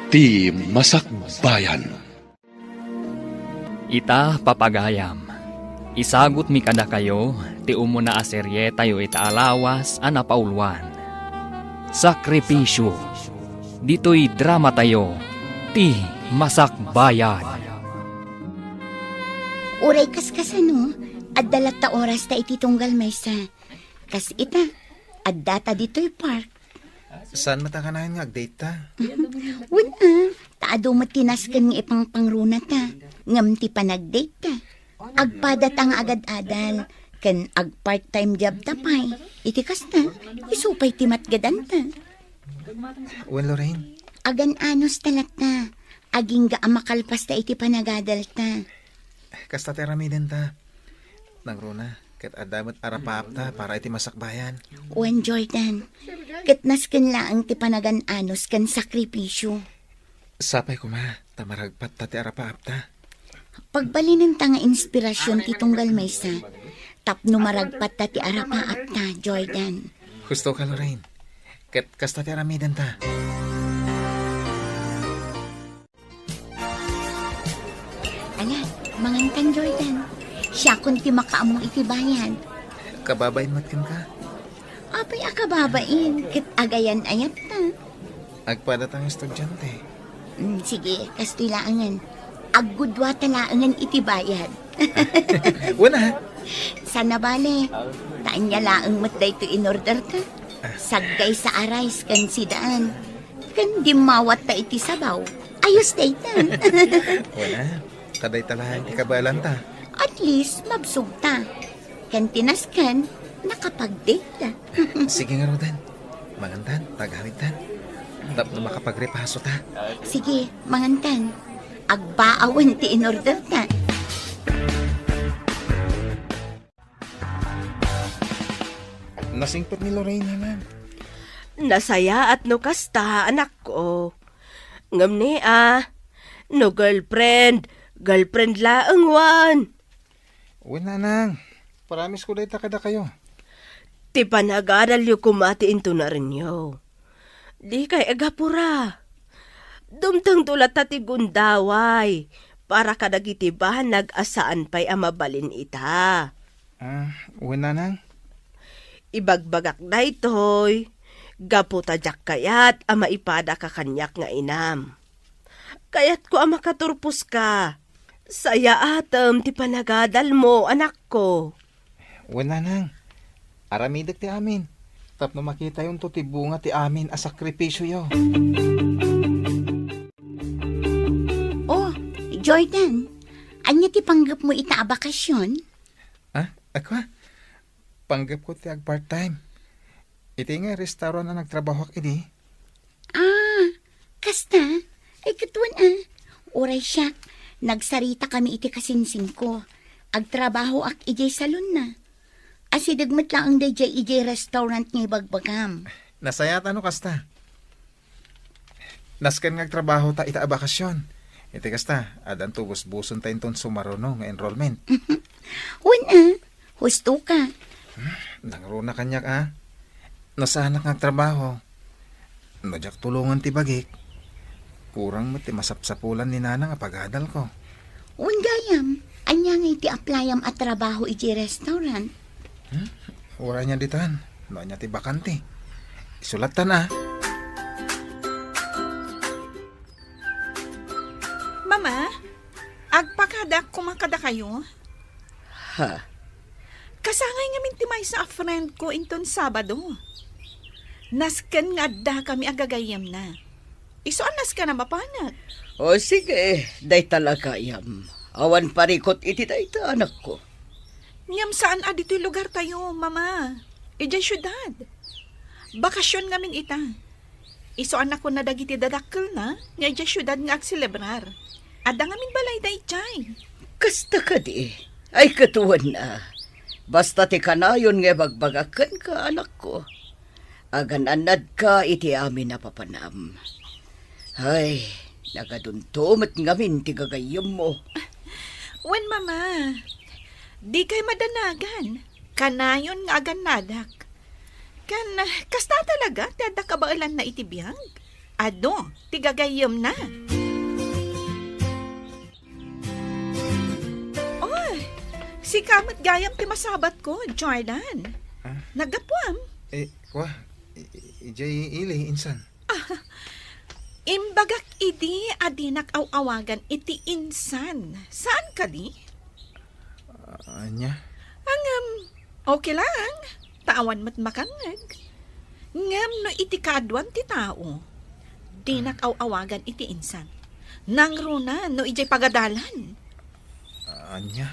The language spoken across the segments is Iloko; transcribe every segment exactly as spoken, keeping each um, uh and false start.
Ti Masakbayan. Ita, papagayam, isagutmi kadakayo ti umuna a serietayo ita a lawas a napauluan, Sakripisyo. Ditoy dramatayo, Ti Masakbayan. Uray kaskasano, adda latta orasta iti tunggal maysa. Kas ita, addata ditoy park. Saan met a kanayon nga agdate ta? Wen a, ta adu met ti nasken nga ipangpangruna ta, ngem ti panagdate ta, agpada ta nga agad-adal, ken agpart-time job ta pay. Iti kasta, isu pay ti matgadan ta. Wen, Lorraine. Agan-anos ta latta, agingga a makalpas ta iti panagadal ta. Kasta ti aramiden ta. Nangruna, ket adda met arapaap ta para iti masakbayan. Wen, Jordan, ket nasken laeng ti panagan-anos ken sakripisyo. Sapay koma, ta maragpat ta ti arapaap ta. Pagbalinen ta nga inspirasyon ti tunggal maysa, tapno maragpat ta ti arapaap ta, Jordan. Husto ka, Lorraine. Ket kasta ti aramiden ta. Ala, mangantan, Jordan. Siakon ti makaammo iti bayad. Kababain met kenka. Apay a kababain, ket agayan-ayat ta. Agpada ta nga estudiante. Mm, sige, kastoy laengen. Aggudua ta laengen iti bayad. Wen a. Sana bale, ta ania laeng met daytoy in-order ta. Saggaysa a rice ken sidaan. Ken dimmawat ta iti sabaw. Ayos dayta. Wen a, ta dayta laeng ti kabaelan ta. At least, mabsog ta. Ken ti nasken, nakapag-date ta. Sige ngaruden. Mangantan, ta agawidtan. Tapno makapagrepaso ta. Sige, mangantan. Agbaawen ti in-order ta. Nasingpet ni Lorraine, ma'am. Nasayaat no kasta, anakko. Ngem ni a, no girlfriend, girlfriend laeng wan. Wen, nanang. Promise ko dayta kadakayo. Ti panagadalyo koma ti intunarenyo. Dikay agapura. Dumtengto latta ti gundaway para kadagiti banag a saan pay a mabalin ita. Ah, wen, nanang. Ibagbagak daytoy, gapu ta diak kayat a maipadaka kaniak nga inam. Kayatko a makaturposka. Sayaatem ti panagadalmo, anakko. Wen, nanang. Aramidek ti amin. Tapno makitayonto ti bunga ti amin a sakripisyoyo. Oh, Jordan, ania ti panggepmo ita a bakasyon? Ah, ako? Panggepko ti ag-part-time. Iti nga restaurant a nagtrabahoak idi. Ah, kasta? Ay, ket wen a. Uray siak, nagsaritakami iti kasinsingko. Agtrabahoak idiay salonna. Asideg met laeng daydiay idiay restaurant nga ibagbagam. Nasayaat no kasta. Nasken nga agtrabaho ta ita a bakasyon. Iti kasta, addanto busbusonta inton sumaruno nga enrollment. Wen a, husto ka. Nangruna kaniak a. No saanak nga agtrabaho, no diak tulongen ti bagik, kurang met ti masapsapulan ni nanang a pagadalko. Wen gayam, ania ngay ti applyam a trabaho idiay restaurant? Hmm? Uray ania ditan, no ania ti bakante. Isulattan a. Mama, agpakadak koma kadakayo. Ha? Kasangay ngamin ti maysa a friend ko inton Sabado. Nasken nga addakami a gagayyemna. Isu a nasken a mapanak. O sige, dayta la gayam. Awan parikut iti dayta, anakko. Ngem saan a ditoy lugartayo, Mama. Idiay siudad. Bakasyon ngamin ita. Isu a nakuna dagiti dadakkelna nga idiay siudad nga agselebrar. Adda ngamin balayda idiay. Kasta kadi? Ay, ket wen a. Basta ti kanayon nga ibagbagak kenka, anakko. Agan-annadka iti amin a papanam. Ay, nagadunto met ngamin ti gagayyemmo. Wen, Mama. Dikay madanagan. Kanayon nga agannadak. Ken, kasta talaga ti adda kabaelanna iti biag? adu ti gagayyemna. Oh, sika met gayam ti masabatko, Jordan. Ah? Naggapuam? Eh, kwa, i-, i-, ijay ili, insan. Ah, imbagak idi a dinak aw-awagan iti insan. Saan kadi? Ah, ania? Ngem, okay lang. Ta awan met makangngeg. Ngem no iti kaaduan ti tao, dinak aw-awagan iti insan. Nangruna no ijay pagadalan. Ah, ania?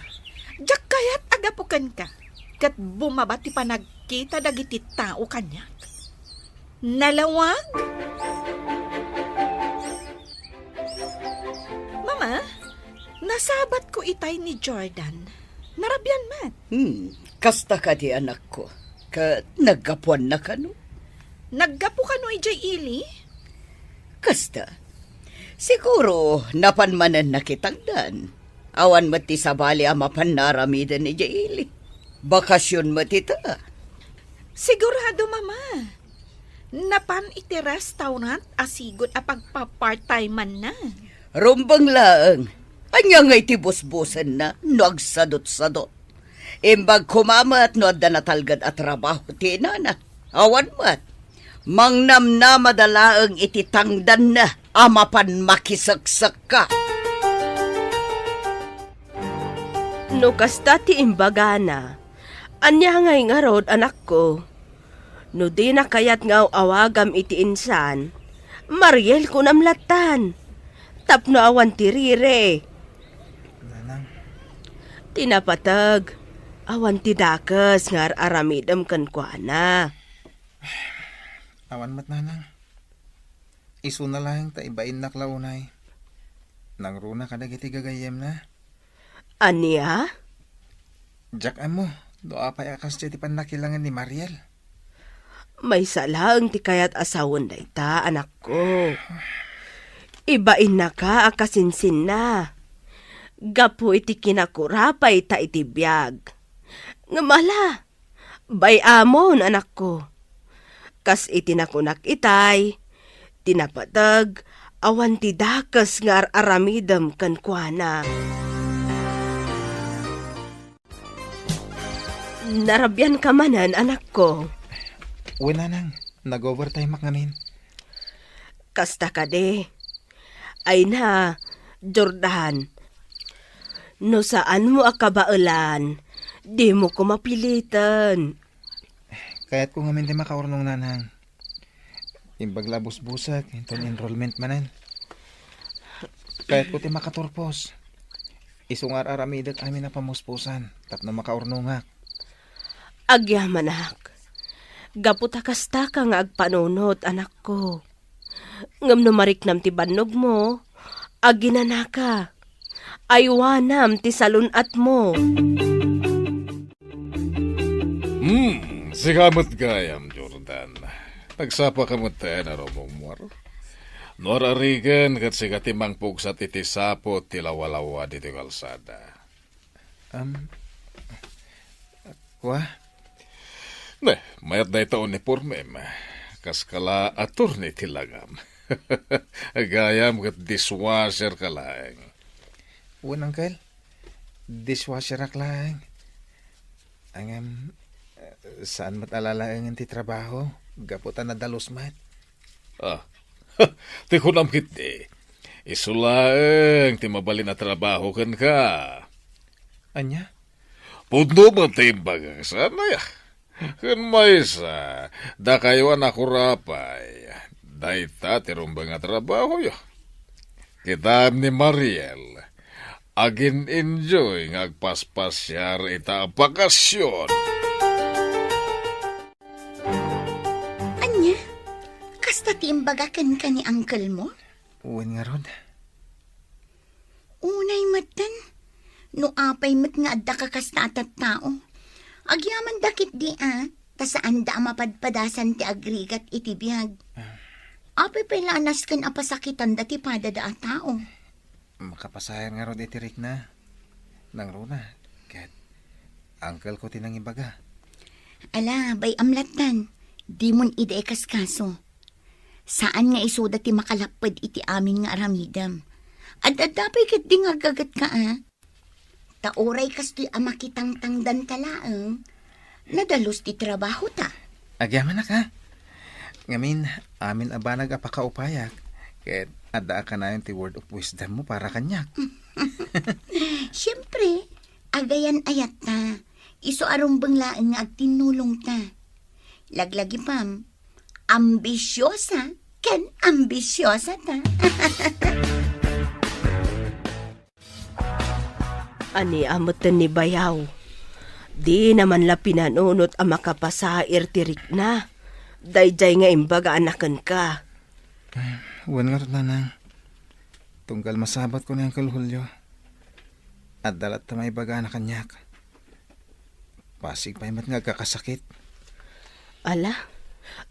Diak kayat a gapu kenka, ket bumaba ti panagkita dagiti tao kaniak. Nalawag? Mama, nasabatko itay ni Jordan. Narabian met. Hmm, kasta kadi, anakko? Ket naggapuanna kano? Naggapu kano idiay ili? Kasta. Siguro, napan manen nakitangdan. Awan met ti sabali a mapan naaramiden idiay ili. Bakasion met ita. Sigurado, Mama. Napan iti restaurant a sigud a pagpa-part-time-anna. Rumbeng laeng. Ania ngay ti busbusenna no agsadutsadut? Imbag koma met no adda natalged a trabaho ti inana. Awan met. Mangnamnamada laeng iti tangdanna a mapan makiseksekka. No kasta ti imbagana, ania ngay ngarud, anakko? No dina kayat nga aw-awagam iti insan, Mariel kunam lattan, tapno awan ti rire. Nanang. Ti napateg, awan ti dakes nga ar-aramidem kenkuana. Awan met, Nanang. Isuna laeng ta ibainnak la unay. Nangruna kadagiti gagayyemna. Ania? Diak ammo no apay a kasdiay ti pannakilangen ni Mariel. Maysa laeng ti kayat a sawen dayta, anakko. Ibainnaka a kasinsinna. Gapu iti kinakurapay ta iti biag. Ngem ala, bay-amon, anakko. Kas iti nakunak itay, ti napateg, awan ti dakes nga ar-aramidem kenkuana. Narabianka manen, anakko. Wen, Nanang, nag-overtime-ak ngamin. Kasta kadi. Ay na, Jordan. No saanmo a kabaelan, dimo ko mapiliten. Kayatko ngamin ti makaurnong, Nanang. Imbag la a busbusek inton enrollment manen. Kayatko ti makaturpos. Isu nga ar-aramidek amin a pamuspusan tapno makaurnongak. Agyamanak. Gapu ta kastaka nga agpanunot, anakko. Ngem no mariknam ti bannogmo, aginanaka. Aywanam ti salun-atmo. Hmm, sika met gayam, Jordan. Nagsapaka met a rumungmuar? No ar-arigen ket sika ti mangpugsat iti saput ti lawalawad iti kalsada. Am, kua? Ne, mayat dayta unipormem. Kaska la attorney ti langam. Gayam ket dishwasher ka laeng. Wen, uncle. Dishwasherak laeng. Ngem, saan met a lalaengen ti trabaho, gapu ta nadalus met. Ah, ti kunam ketdi, isu laeng ti mabalin a trabaho kenka. Ania? Pudno met ti imbagak, saan aya? Ken maysa, dakayo a nakurapay, dayta ti rumbeng a trabahoyo. Kitaem ni Mariel, agin-enjoy nga agpaspasiar ita a bakasion. Ania? Kasta ti imbaga kenka ni uncle mo? Wen ngarud. Unay metten, no apay met nga adda kakasta a tattao. Agyamanda ketdi a, ta saanda a mapadpadasan ti agrigat iti biag. Ah. Apay pay la a nasken a pasakitanda ti padada a tao? Makapasayan ngarud iti rikna. Nangruna, ket uncle ko ti nangibaga. Ala, bay-am lattan. Dimon idi ikaskaso. Saan nga isuda ti makalapped iti amin nga aramidem. Ad-adda pay ketdi nga aggagetka, a? Ta uray kastoy a makitangtangdanta laeng, nadalus ti trabahota. Agyamanak, a? Ngamin, amin a banag a pakaupayak, ket adda a kanayon ti word of wisdom mo para kaniak. Siempre, agayan-ayatta. Isu a rumbeng laeng nga agtinnulongta. Laglagipem, ambisiosa ken ambisiosata. Ania metten ni bayaw? Dina man la pinanunot a makapasair ti rikna. Daydiay nga imbagana kenka. Wen ngarud, nanang. Tunggal masabatko ni Uncle Julio, adda latta maibagana kaniak. Pasig pay met nga agkakasakit. Ala,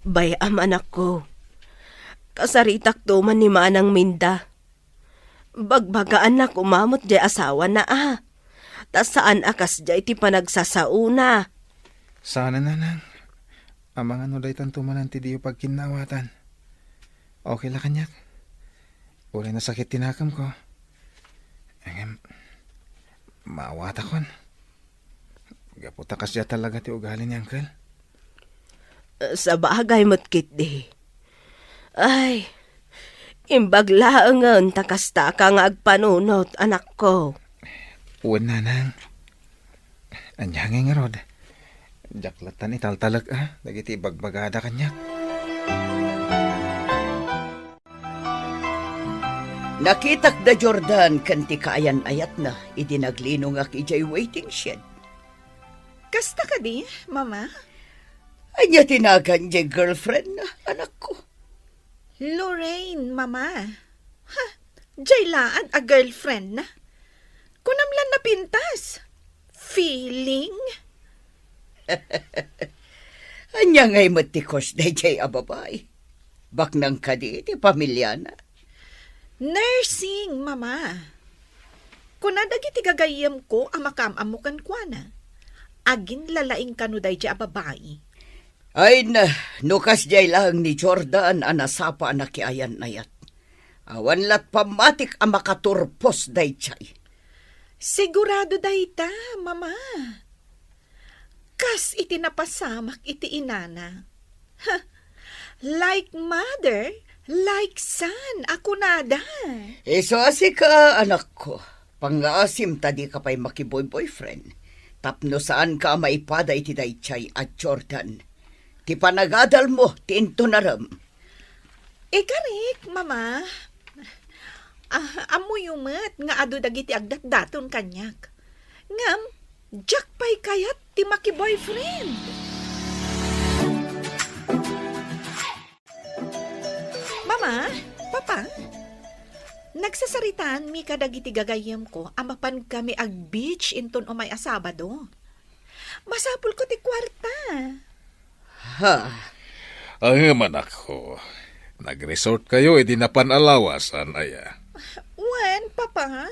bay-am, anakko. Kasaritakto man ni Manang Minda. Bagbagaanna koma met diay asawana, a. Ta saan a kasdiay ti panagsasaona. Saan a, nanang. Amangan no daytanto manen ti diyo pagkinnaawatan. Okay la kaniak. Uray nasakit ti nakemko. Ngem, maawatakon. Gapu ta kasdiay talaga ti ugali ni Uncle. Sabagay met ketdi. Ay, imbag laengen ta kastaka nga agpanunot, anakko. Wen, nanang. Ania ngay ngarud? Diak lattan italtalek, a, dagiti ibagbagada kaniak. Nakitak da Jordan ken ti kaayan-ayatna idi naglinongak idiay waiting shed. Kasta kadi, Mama? Ania ti nagan diay girlfriendna, anakko? Lorraine, Mama. Ha? Diay laad a girlfriendna? Kunam lan napintas? Feeling? Ania ngay met ti cause daydiay a babai? Baknang kadi ti pamiliana? Nursing, Mama. Kuna dagiti gagayyemko a makaam-ammo kenkuana, aginlalaing kano daydiay a babai. Ay na, no kasdiay laeng ni Jordan a nasapa a nakiayan-ayat, awan lat pammatik a makaturpos daydiay. Sigurado dayta, Mama. Kas iti napasamak iti inana. Ha, like mother, like son a kunada. Isu a sika, anakko, pangngaasim ta dika pay makiboy-boyfriend tapno saanka a maipada iti daydiay a Jordan. Ti panagadalmo ti intunarem. Ikarik, Mama. Ah, ammoyo met nga adu dagiti agdatdaton kaniak. Ngem, diak pay kayat ti makiboyfriend. Mama, Papa, nagsasaritaanmi kadagiti gagayyemko a mapankami ag-beach inton umay a Sabado. Masapulko ti kuarta. Ha? Ngem, anakko, nag-resort kayo idi napan a lawas, saan aya? Wen, Papa.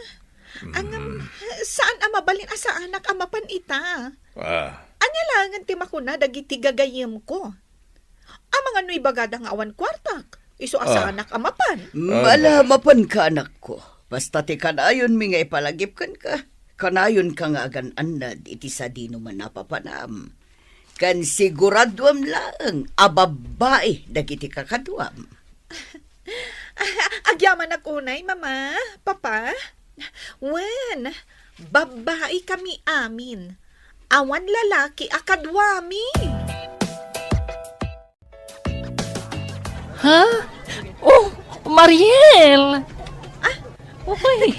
Ngem, saan a mabalin a saanak a mapan ita. Ah. Ania laengen ti makuna dagiti gagayyemko? Amangan no ibagada nga awan kuartak, isu a saanak a mapan. Ala, mapanka, anakko. Basta ti kanayonmi nga ipalagip kenka, kanayonka nga agan-annad iti sadino man a papanam. Ken siguraduam laeng a babbai dagiti kakaduam. Agyamanak unay, Mama, Papa. Wen, babbai kami amin. Awan lalaki a kaduami. Ha? Oh, Mariel! Ah? Uy!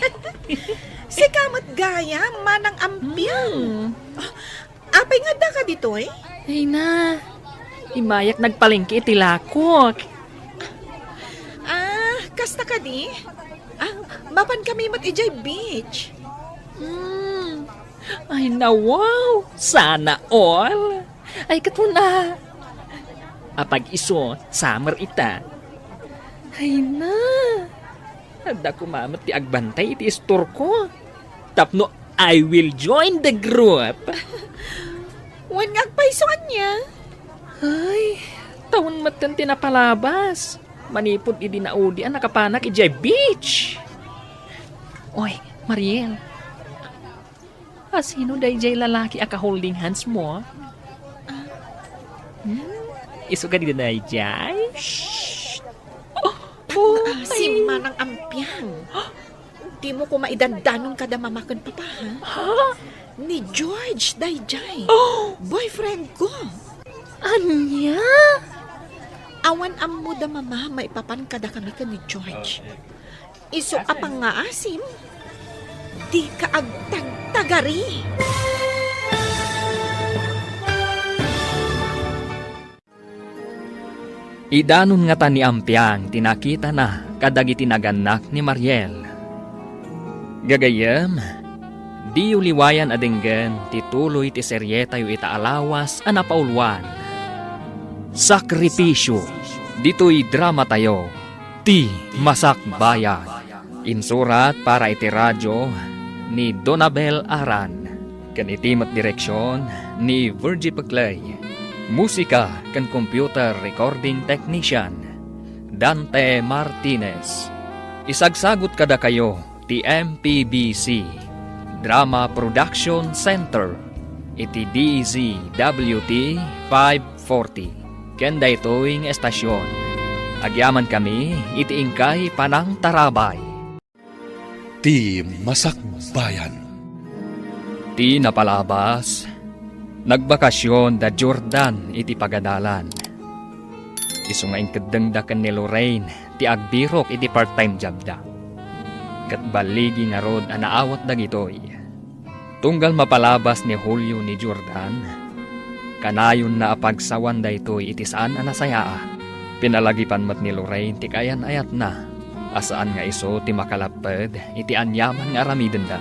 Sika met gayam, Manang Ampiang. Hmm. Ah, apay nga addaka ditoy? Ay na, immayak nagpalengke iti lakok. Ah, kasta kadi? Ah, mapan kami met idiay beach. Hmm. Ay na, wow! Sana all! Ay, ket kuna. Apag-isu, summer ita. Ay na. Adda koma met ti agbantay iti istorko. Tapno I will join the group. Wen nga agpayso ania? Ay, tawen metten ti napalabas. Manipud idi naudi a nakapanak idiay beach. Oy, Mariel. Asino daydiay lalaki a ka-holding hands mo? Ah. Hmm? Isu kadi daydiay? Shh! Oh, oh, Pangngaasim, ay. Manang Ampiang. Dimo koma idandanon kada mama ken papa, ha? Ha? Ni George daydiay. Oh! Boyfriend ko. Ania? Awan ammo da mama maipapan kadakami ken ni George. Isu a pangngaasim, dika agtagtagari. Idanon ngata ni Ampiang ti nakitana kadagiti nagannak ni Mariel. Gagayyem, diyo liwayan a denggen ti tuloy ti serietayo ita a lawas a napauluan, Sakripisyo, ditoy dramatayo, Ti Masakbayan. Insurat para iti radio ni Donabel Aran, ken iti met direksion ni Virgie Peclay. Musika ken computer recording technician, Dante Martinez. Isagsagut kadakayo ti M P B C Drama Production Center iti D Z W T five forty. Ken daytoy nga estasion, agyamankami iti inkay panangtarabay. Ti Masakbayan. Ti napalabas, nagbakasion da Jordan iti pagadalan. Isu nga inkeddengda ken ni Lorraine ti agbirok iti part-time jobda. Ket balligi ngarud a naawat dagitoy. Tunggal mapalabas ni Julio ni Jordan, kanayonna a pagsawan daytoy iti saan a nasayaat. Pinalagipan met ni Lorraine ti kaayan-ayatna a saan nga isu ti makalapped iti aniaman nga aramidenda.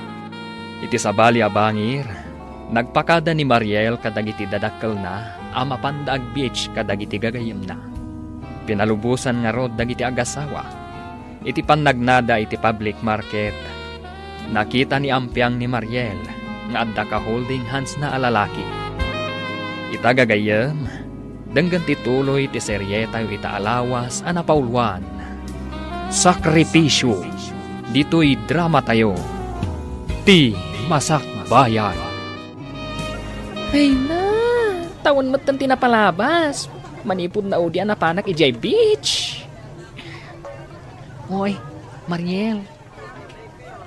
Iti sabali a bangir, nagpakada ni Mariel kadagiti dadakkelna a mapanda agbeach kadagiti gagayyemna. Pinalubosan ngarud dagiti agassawa. Iti pannagnada iti public market, nakita ni Ampiang ni Mariel nga adda ka-holding handsna a lalaki. Ita gagayyem, denggen ti tuloy ti serietayo ita a lawas a napauluan, Sakripisyo, ditoy dramatayo, Ti Masakbayan. Ay na, tawen metten ti napalabas. Manipud naudi a napanak idiay beach. Oy, Mariel,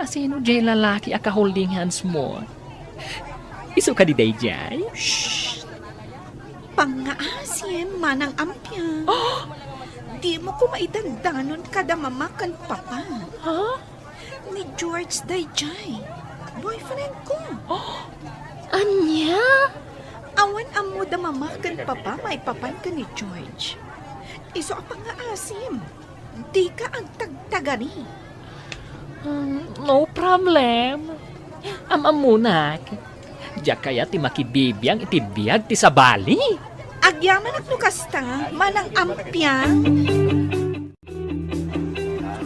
asino diay lalaki a ka-holding hands mo? Isu kadi daydiay? Shh! Pangngaasim, Manang Ampiang. Oh! Dimo koma idandanon kada mama ken papa. Ha? Ni George daydiay. Boyfriend ko. Oh! Ania? Awan ammo da mama ken papa maipapan ken ni George. Isu a pangngaasim. Dika agtagtagari. Hmm, no problem. Am-ammonak. Diak kayat ti makibibiang iti biag ti sabali. Agyamanak no kasta, Manang Ampiang.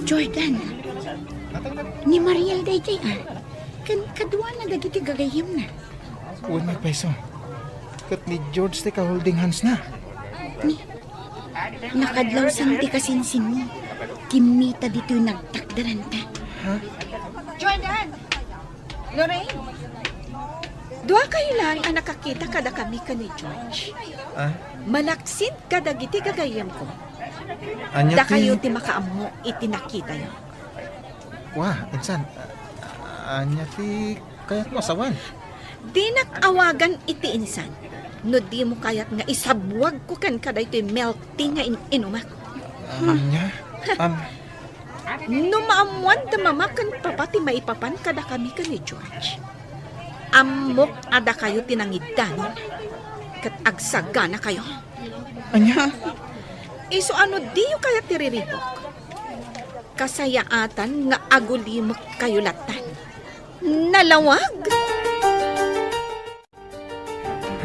Jordan, ni Mariel daydiay, a. Ken kaduana dagiti gagayyemna. Wen, Mike Paiso. Ket ni George ti ka-holding handsna. Ni, nakadlawsan ti kasinsinmi. Kimmita ditoy nagtakderanta. Ha? Jordan! Lorraine! Dua kayo lang a nakakita kadakami ken ni George. Ah? Malaksid kadagiti gagayyemko. Ania ti Dakayo ti makaammo iti nakitayo. Wa, insan. A-, ania ti kayatmo a sawen? Dinak awagan iti insan no dimo kayat nga isabwagko kenka daytoy milk tea nga in-inumak. Ania? Am- No maammoan da mama ken papa ti maipapan kadakami ken ni George, ammok a dakayo ti nangiddanon ket agsaganakayo. Ania? Isu a no diyo kayat ti riribuk, kasayaatan nga agulimekkayo lattan. Nalawag!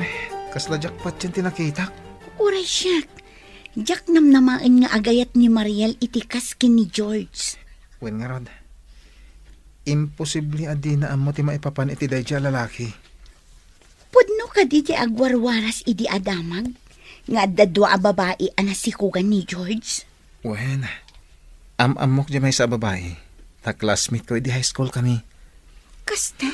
Ay, kasla jackpot ti nakitak. Uray siak, diak namnamaen nga agayat ni Mariel iti kas ken ni George. Wen ngarud, imposible a dina ammo ti maipapan iti daydiay a lalaki. Pudno kadi ti agwarwaras idi a damag nga adda dua a babai a nasikogan ni George? Wen, am-ammok diay maysa a babai. Ta classmate ko idi high school kami. Kasta?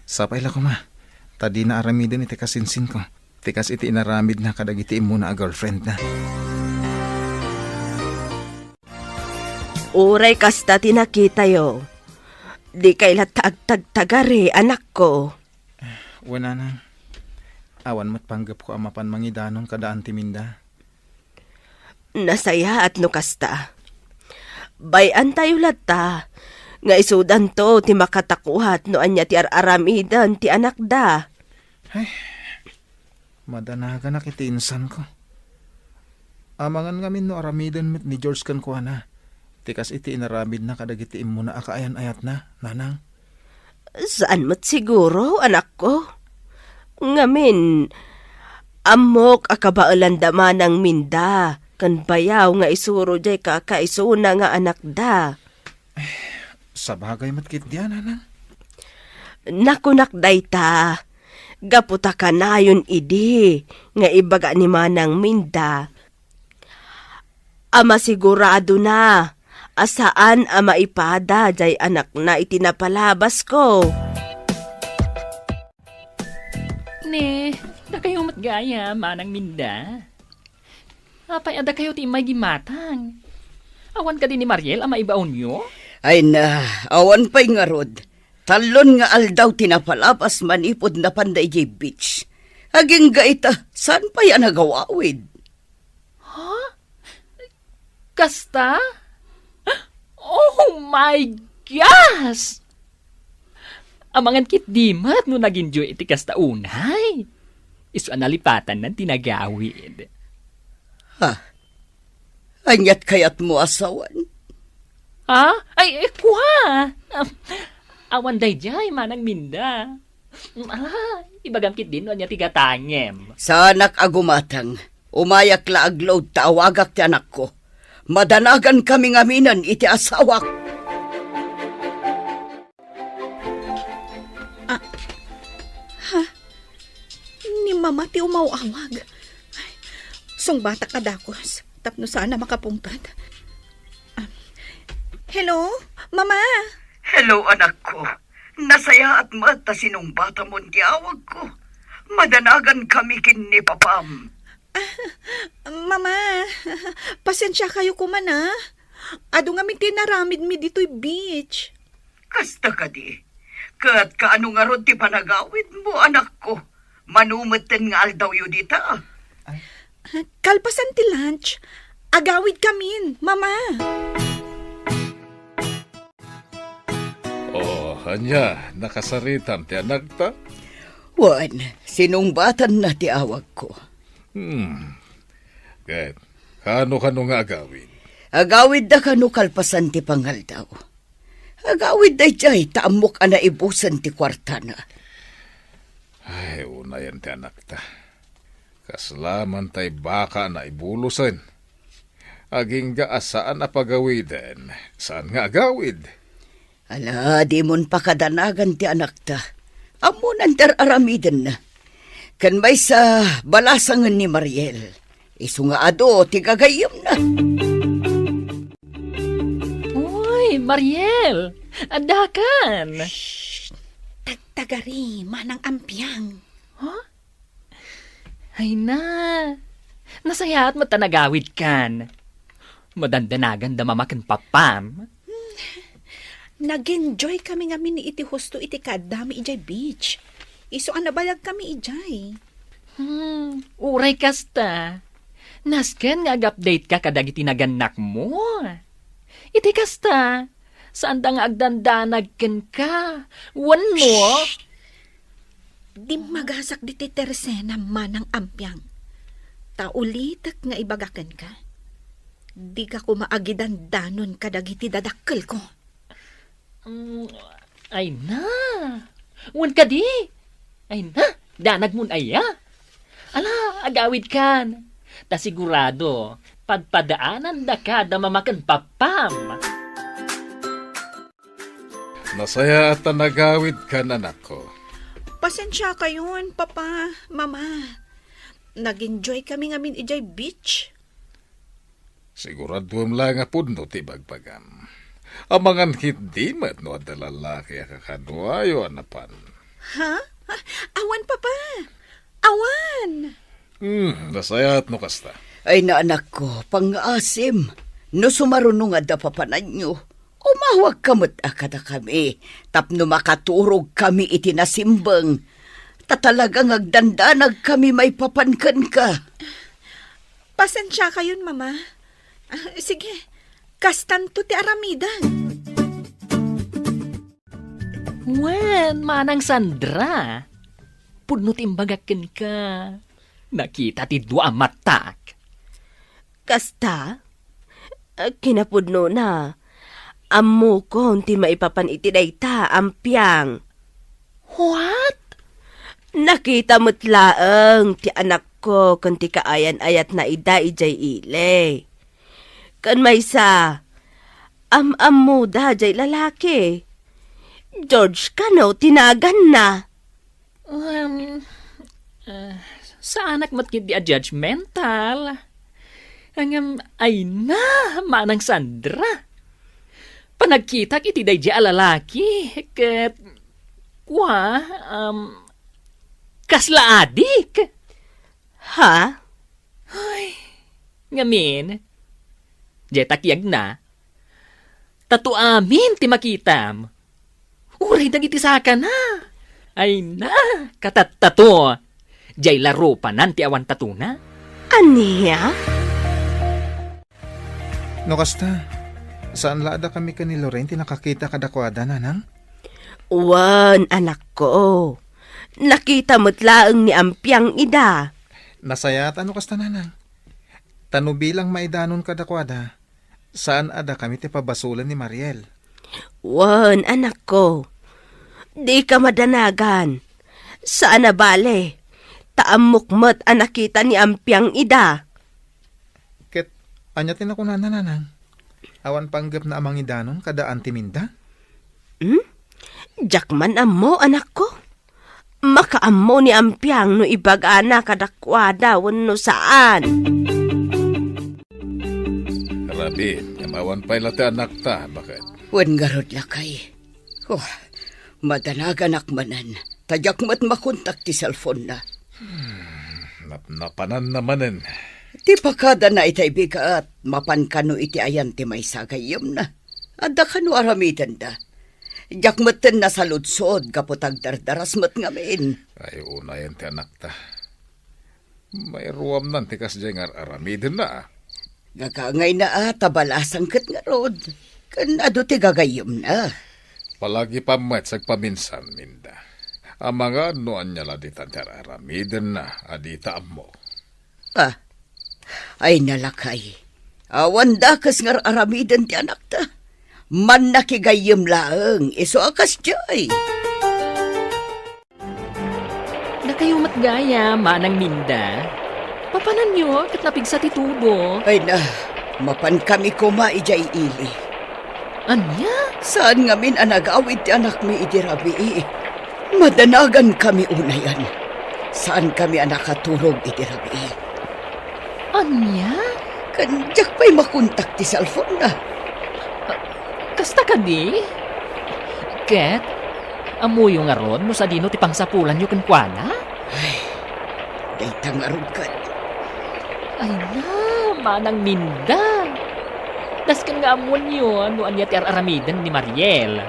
Sapay la koma. Ta dina aramiden iti kasinsin ko. Ti kas iti inaramidna kadagiti immuna a girlfriend na. Uray kasta ti nakitayo, dikay latta agtagtagari, anakko. Wen, nanang. Awan met panggepko a mapan mangidanon kada Auntie Minda. Nasayaat no kasta. Bay-antayo latta nga isudanto ti makatakuat no ania ti ar-aramiden ti anakda. Ay, madanaganak iti insanko. Amangan ngamin no aramiden met ni George kenkuana ti kas iti inaramidna kadagiti immuna a kaayan-ayatna, nanang. Saan met siguro, anakko. Ngamin, ammok a kabaelanda Manang Minda ken bayaw nga isuro diay kakaisuna nga anakda. Sabagay met ketdi, nanang. Nakunak dayta, gapu ta kanayon idi nga ibaga ni Manang Minda a masiguradona a saan a maipada diay anakna iti napalabasko. Ne, dakayo met gayam, Manang Minda. Apay a dakayo ti immay gimatang? Awan kadi ni Mariel a maibaonyo? Ay na, awan pay ngarud. Tallon nga aldaw ti napalabas manipud napanda idiay beach. Agingga ita, saan pay a nagawawid? Ha? Kasta? Oh my gosh! Amangan ketdi met no nag-enjoy iti kasta unay. Isu a nalipatanna ti nagawid. Ha? Aniat kayatmo a sawen? Ha? Ay, eh, kua! Awan daydiay, Manang Minda. Ala, ibagam ketdin no ania ti gatangem. Saanak a gumatang. Umayak la agload ta awagak ti anakko. Madanagankami ngaminen iti asawak. Ah, ha? Ni Mama ti umaw-awag. Ay, sungbatak a dakes tapno saan a makapungpet. Ah, hello, Mama? Hello, anakko. Nasayaat met ta sinungbatamon ti awagko. Madanagankami ken ni Papam. Ah, Mama, pasensiakayo koma, a. Adu ngamin ti inaramidmi ditoy beach. Kasta kadi? Ket kaano ngarud ti panagawidmo, anakko? Mano metten nga aldawyo dita? Kalpasan ti lunch, agawidkamin, Mama. Oh, ania, nakasaritam ti anakta? Wen, sinungbatanna ti awagko. Hmm. Ket, kano-kano nga agawid? Agawidda kano kalpasan ti pangaldaw. Agawidda idiay ta ammok a naibusen ti kuartana. Ay, unayen ti anakta. Kasla man tay baka a naibulosen. Agingga a saan a pagawiden, saan nga agawid. Ala, dimon pakadanagan ti anakta. Ammonan ti ar-aramidenna. Ken maysa, balasangen ni Mariel. Isu nga adu ti gagayyemna. Uy, Mariel! Addakan! Shh! Tagtagari, Manang Ampiang. Huh? Ay na, nasayaat met ta nagawidkan. Madandanaganda Mama ken Papam. Nag-enjoy kami ngamin iti husto iti kaaddami idiay beach. Isu a nabayag kami idiay. Hmm, uray kasta. Nasken nga ag-update ka kadagiti nagannakmo. Iti kasta, saanda nga agdandanag kenka. Wenno? Shh! Dimmagasak ditoy Teresena, Manang Ampiang. Ta ulitek nga ibaga kenka, dika koma agidandanon kadagiti dadakkelko. Mm, ay na. Wen kadi? Ay na, danagmon aya? Ala, agawidkan. Ta sigurado, padpadaanandaka da Mama ken Papam. Nasayaat ta nagawidkan, anakko. Pasensiakayon, Papa, Mama. Nag-enjoy kami ngamin idiay beach. Siguraduem laeng a pudno ti ibagbagam. Amangan ketdi met no adda lalaki a kakaduayo a napan. Ha? Ha? Awan, Papa. Awan. Hmm, nasayaat no kasta. Ay, anakko, pangngaasim. No sumaruno nga adda papananyo, umawagka met a kadakami tapno makaturogkami iti nasimbeng. Ta talaga nga agdandanagkami maipapan kenka. Pasensiakayon, Mama. Ah, sige, kastanto ti aramiden. Wen, Manang Sandra, pudno ti imbagak kenka. Nakita ti dua a matak. Kasta? Kinapudnona, ammokon ti maipapan iti dayta a ampiang. What? Nakita met laeng ti anakko ken ti kaayan-ayatna ida idiay ili. Ken maysa, am-ammoda jay lalaki. George kano ti naganna? Um, ah, saanak met ketdi a judgmental. Ngem, ay na, Manang Sandra. Panagkitak iti daydiay a lalaki, ket, kua, um, kasla adik. Ha? Ay, ngamin, diay takiagna, tato amin ti makitam. Uray dagiti sakana. Ay na, katattato. Diay la rupanan ti awan tatona. Ania? No kasta, saan la a dakami ken ni Lorraine ti nakakita kadakuada, Nanang? Wen, anakko. Nakita met laeng ni Ampiang ida. Nasayaat a no kasta, Nanang. Ta no bilang maidanon kadakuada, saan a dakami ti pabasolen ni Mariel. Wen, anakko. Dika madanagan. Saan a bale. Ta ammok met a nakita ni Ampiang ida. Ket ania ti nakunana, Nanang? Awan panggepna a mangidanon kada Auntie Minda? Hmm? Diak man ammo, anakko. Makaammo ni Ampiang no ibagana kadakuada wenno saan. Rabii, ngem awan pay la ti anakta, baket? Wen ngarud, lakay. Oh, madanaganak manen, ta diak met makontak ti cellphone-na. Hmm, napnapananna manen. Ti pakadana itay bigat, mapan kano iti ayan ti maysa a gayyemna. Adda kano aramidenda. Diak metten nasaludsod gapu ta agdardaras met ngamin. Ay, unayen ti anakta. Mairuamnan ti kasdiay nga ar-aramidenna, a. Gagangayna a ta balasang ket ngarud, ken adu ti gagayyemna. Palagipam met sagpaminsan, Minda. Amangan no ania la ditan ti ar-aramidenna a dita ammo. Ah, ay na, lakay. Awan dakes nga ar-aramiden ti anakta. Mannakigayyem laeng, isu a kasdiay. Dakayo met gayam, Manang Minda. Papananyo ket napigsa ti tudo. Ay na, mapankami koma idiay ili. Ania? Saan ngamin a nagawid ti anakmi idi rabii. Madanagankami unayen. Saankami a nakaturog idi rabii. Ania? Ken diak pay makontak ti cellphone-na. Ah, kasta kadi? Ket, ammoyo ngarud no sadino ti pangsapulanyo kenkuana? Ay, dayta ngarud ket. Ay na, Manang Minda. Dasken nga ammoenyo no ania ti ar-aramiden ni Mariel.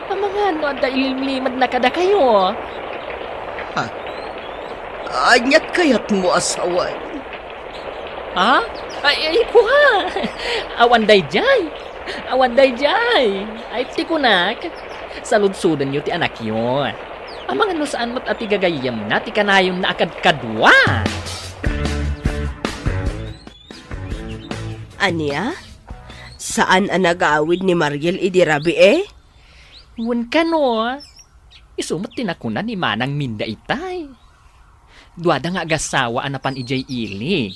Amangan no adda ilimlimedna kadakayo. Ha? Aniat kayatmo a sawen? Ha? Ay, ay, kua! Awan daydiay! Awan daydiay! Ay, ti kunak, saludsodenyo ti anakyo. Amangan no saan met a ti gagayyemna ti kanayonna a kadkadua. Ania? Saan a nagawid ni Mariel idi rabii? Wen kano, isu met ti nakuna ni Manang Minda itay. Duada nga agasawa a napan idiay ili.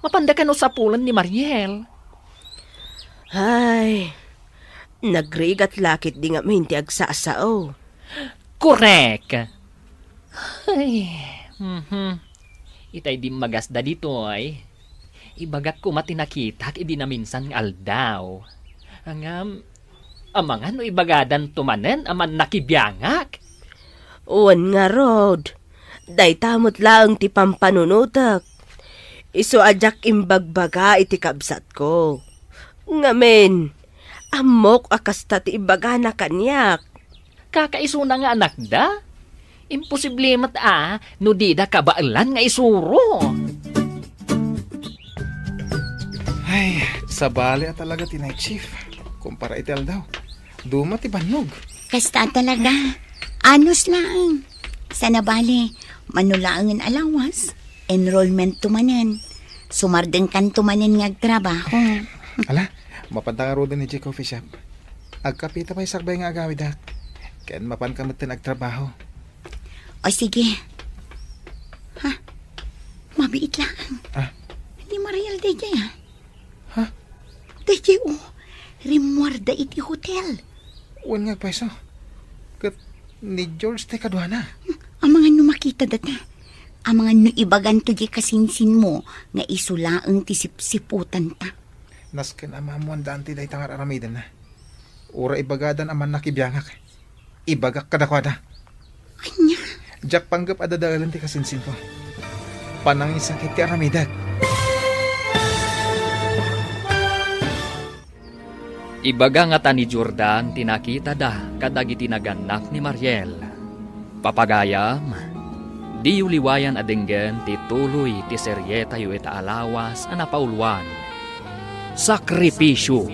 Mapanda kano sapulen ni Mariel? Ay, nagrigat la ketdi ngamin ti agsasao. Korek! Ay, mhm. Itay dimmagasda ditoy. Ibagak koma ti nakitak idi naminsan nga aldaw. Ngem, amangan no ibagadanto manen a mannakibiangak? Wen ngarud, dayta met laeng ti pampanunotek. Isu a diak imbagbaga iti kabsatko. Ngamin, ammok a kasta ti ibagana kaniak. Kakaisuna nga anakda? Imposible met a no dida kabaelan nga isuro. Ay, sabali a talaga ti night shift kumpara iti aldaw. Duma ti bannog. Kasta a talaga. Anus laeng. Sana bale, mano laengen a lawas, enrollment to manen. Sumardengkanto manen nga agtrabaho. Ala, mapanka ngaruden idiay coffee shop. Agkapita pay sakbay nga agawidak. Ken mapanka metten agtrabaho. O sige. Ha? Mabiit laeng. Ah? Ni Mariel daydiay, ah. Ha? Daydiay, o. Rimmuarda iti hotel. Wen nga agpayso. Ket ni George ti kaduana. Amangan no makita data. Amangan no ibaganto diay kasinsinmo nga isu laeng ti sipsiputanta. Nasken a maammoanda ti dayta nga ar-aramidenna. Uray ibagadan a mannakibiangak, ibagak kadakuada. Ania? Diak panggep a dadaelen ti kasinsinko. Panangisakit ti aramidek. Ibaga ngata ni Jordan ti nakitada kadagiti nagannak ni Mariel. Papagayam, diyo liwayan a denggen ti tuloy ti serietayo ita a lawas a napauluan, Sakripisyo,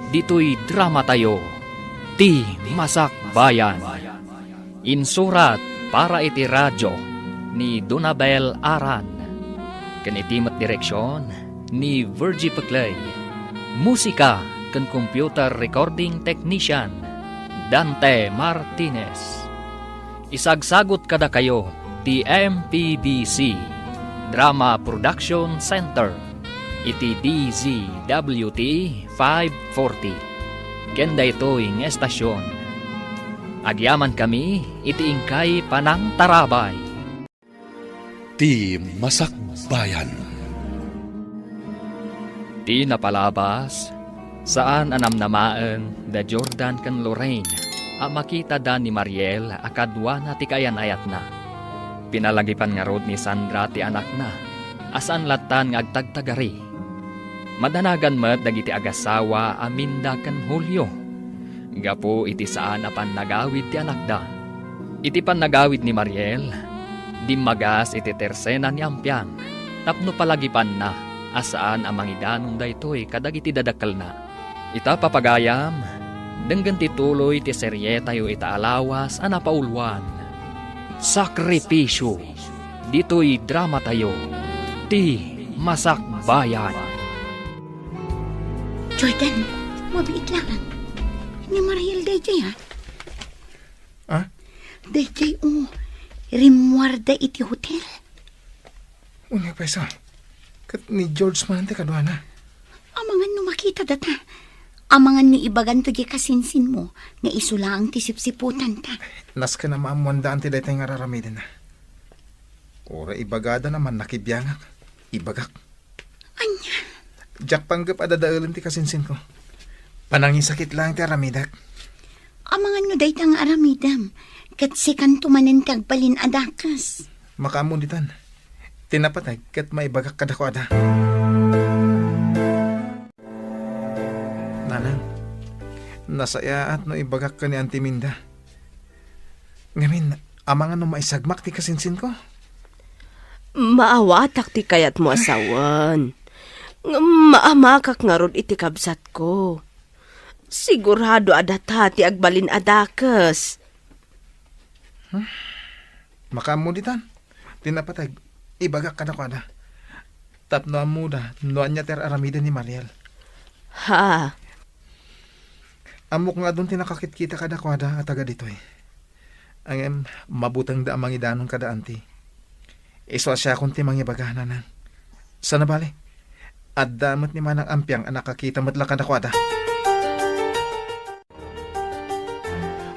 ditoy dramatayo, Ti Masakbayan. Insurat para iti radio ni Donabel Aran, ken iti met direksion ni Virgie Peclay. Musika ken computer recording technician, Dante Martinez. Isagsagut kadakayo ti M P B C Drama Production Center iti D Z W T five forty. Ken daytoy nga estasion, agyamankami iti inkay panangtarabay. Ti Masakbayan. Ti napalabas, saan a namnamaen da Jordan ken Lorraine a makitada ni Mariel a kaduana ti kaayan-ayatna. Pinalagipan ngarud ni Sandra ti anakna a saan lattan nga agtagtagari. Madanagan met dagiti agasawa a Minda ken Julio. Gapu iti saan a pannagawid ti anakda. Iti pannagawid ni Mariel, dimmagas iti tersena ni Ampiang tapno palagipanna a saan a mangidanon daytoy kadagiti dadakkelna. Ita, papagayam, denggen ti tuloy ti serietayo ita a lawas a napauluan, Sakripisyo, ditoy dramatayo, Ti Masakbayan. Jordan, mabiit laeng. Ni Mariel daydiay, ah. Ah? Daydiay, o. Rimmuarda iti hotel. Unya, payso. Ket ni George man ti kaduana. Amangan no makita data. Amangan no ibaganto diay kasinsinmo nga isu laeng ti sipsiputanta. Nasken a maammoandaan ti daytoy nga ar-aramidenna. Uray ibagada a mannakibiangak, ibagak. Ania? Diak panggep a dadaelen ti kasinsinko. Panangisakit laeng ti aramidek. Amangan no dayta nga aramidem, ket sikanto manen ti agbalin a dakes. Makaammo ditan. Ti napateg ket maibagak kadakuada. Nanang, nasayaat no ibagak ken ni Auntie Minda. Ngamin, amangan no maisagmak ti kasinsinko? Maawatak ti kayatmo a sawen. Ngem maamakak ngarud iti kabsatko. Sigurado a data ti agbalin a dakes. Hmm? Makaammo ditan. Ti napateg, ibagak kadakuada. Tapno ammoda no ania ti ar-aramiden ni Mariel. Ha? Ammok nga adun ti nakakitkita kadakuada a taga ditoy. Ngem mabutengda a mangidanon kada Auntie. Isu a siakon ti mangibaga, Nanang. Sana bale, adda met ni Manang Ampiang a nakakita met la kadakuada.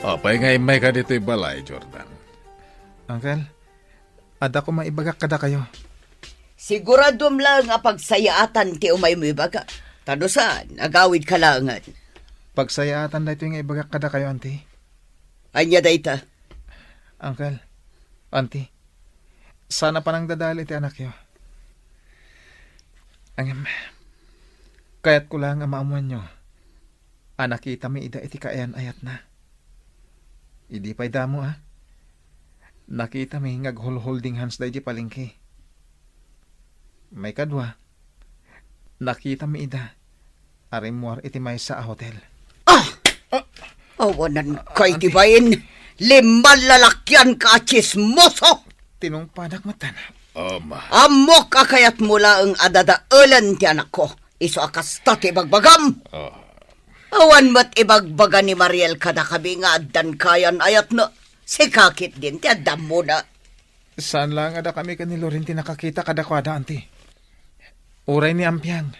Apay nga immayka ditoy balay, Jordan? Uncle, adda koma ibagak kadakayo. Siguraduem laeng a pagsayaatan ti umaymo ibaga. Ta no saan, agawidka laengen. Pagsayaatan daytoy nga ibagak kadakayo, Auntie. Ania dayta? Uncle, Auntie, saan a panangdadael iti anakyo. Ngem, kayatko laeng a maammoanyo a nakitami ida iti kaayan-ayatna. Idi pay damo, a, nakitami nga aghulhulding hans daydi palengke. Maikadua, nakitami ida a rimmuar iti maysa a hotel. Ah! Ah! Awanan kay ti bain. Limman lalakian ka a tsismoso! Tinungpadak metten. Ama. Ammok a kayatmo laeng a dadaelen ti anakko. Isu a kasta ti ibagbagam. Ah. Awan met ibagbaga ni Mariel kadakami nga addan kaayan-ayatna. Sika ketdin ti adda ammona. Saan laeng a dakami ken ni Loren ti nakakita kadakuada, Auntie. Uray ni Ampiang,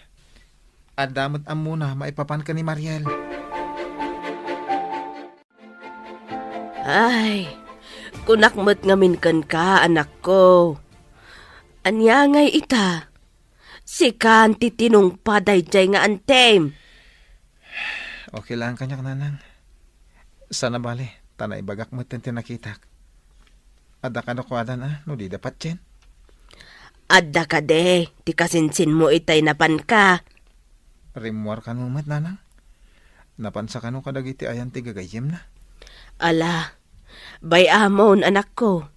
adda met ammona maipapan ken ni Mariel. Ay, kunak met ngamin kenka, anakko. Ania ngay ita? Sikan ti tinungpa daydiay nga antem. Okay lang kaniak, Nanang. Saan a bale, ta naibagak metten ti nakitak. Adda kadakuadan a no dida patien? Adda kadi ti kasinsinmo itay napanka? Rimmuar kano met, Nanang. Napansa kano kadagiti ayan ti gagayyemna? Ala, bay-amon, anakko.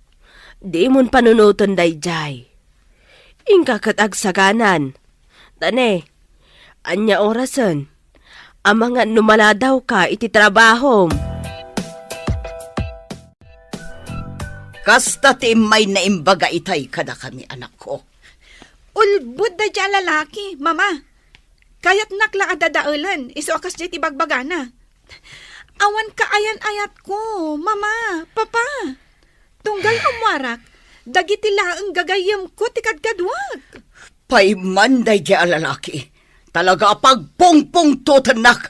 Dimon panunoten daydiay. Inka ket agsaganan. Tane, ania orasen? Amangan no maladawka iti trabahom. Kasta ti immay naimbaga itay kadakami, anakko. Ulbod daydiay a lalaki, Mama. Kayatnak la a dadaelen, isu a kasdiay ti bagbagana. Awan kaayan-ayatko, Mama, Papa. Tunggal ummuarak, dagiti laeng gagayyemko ti kadkaduak. Pay man daydiay a lalaki, talaga a pagpungpungtotennak.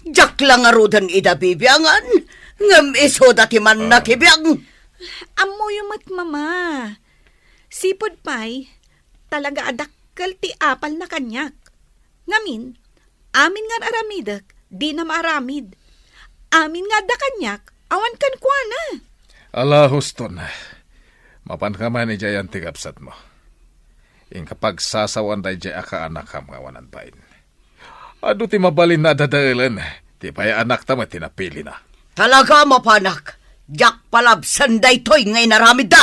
Diak la ngaruden ida bibiangan, ngem isuda ti mannakibiang. Ammoyo met, Mama. Sipud pay, talaga a dakkel ti apalna kaniak. Ngamin, amin nga ar-aramidek, dina maaramid. Amin nga adda kaniak, awan kenkuana. Ala, Houston, mapanka man idiay anti kabsatmo. Inka pagsasawan daydiay a kaanakam nga awanan bain. Adu ti mabalin a dadaelen, ti pay anakta met ti napilina. Talaga a mapanak, diak palabsen daytoy nga inaramidda.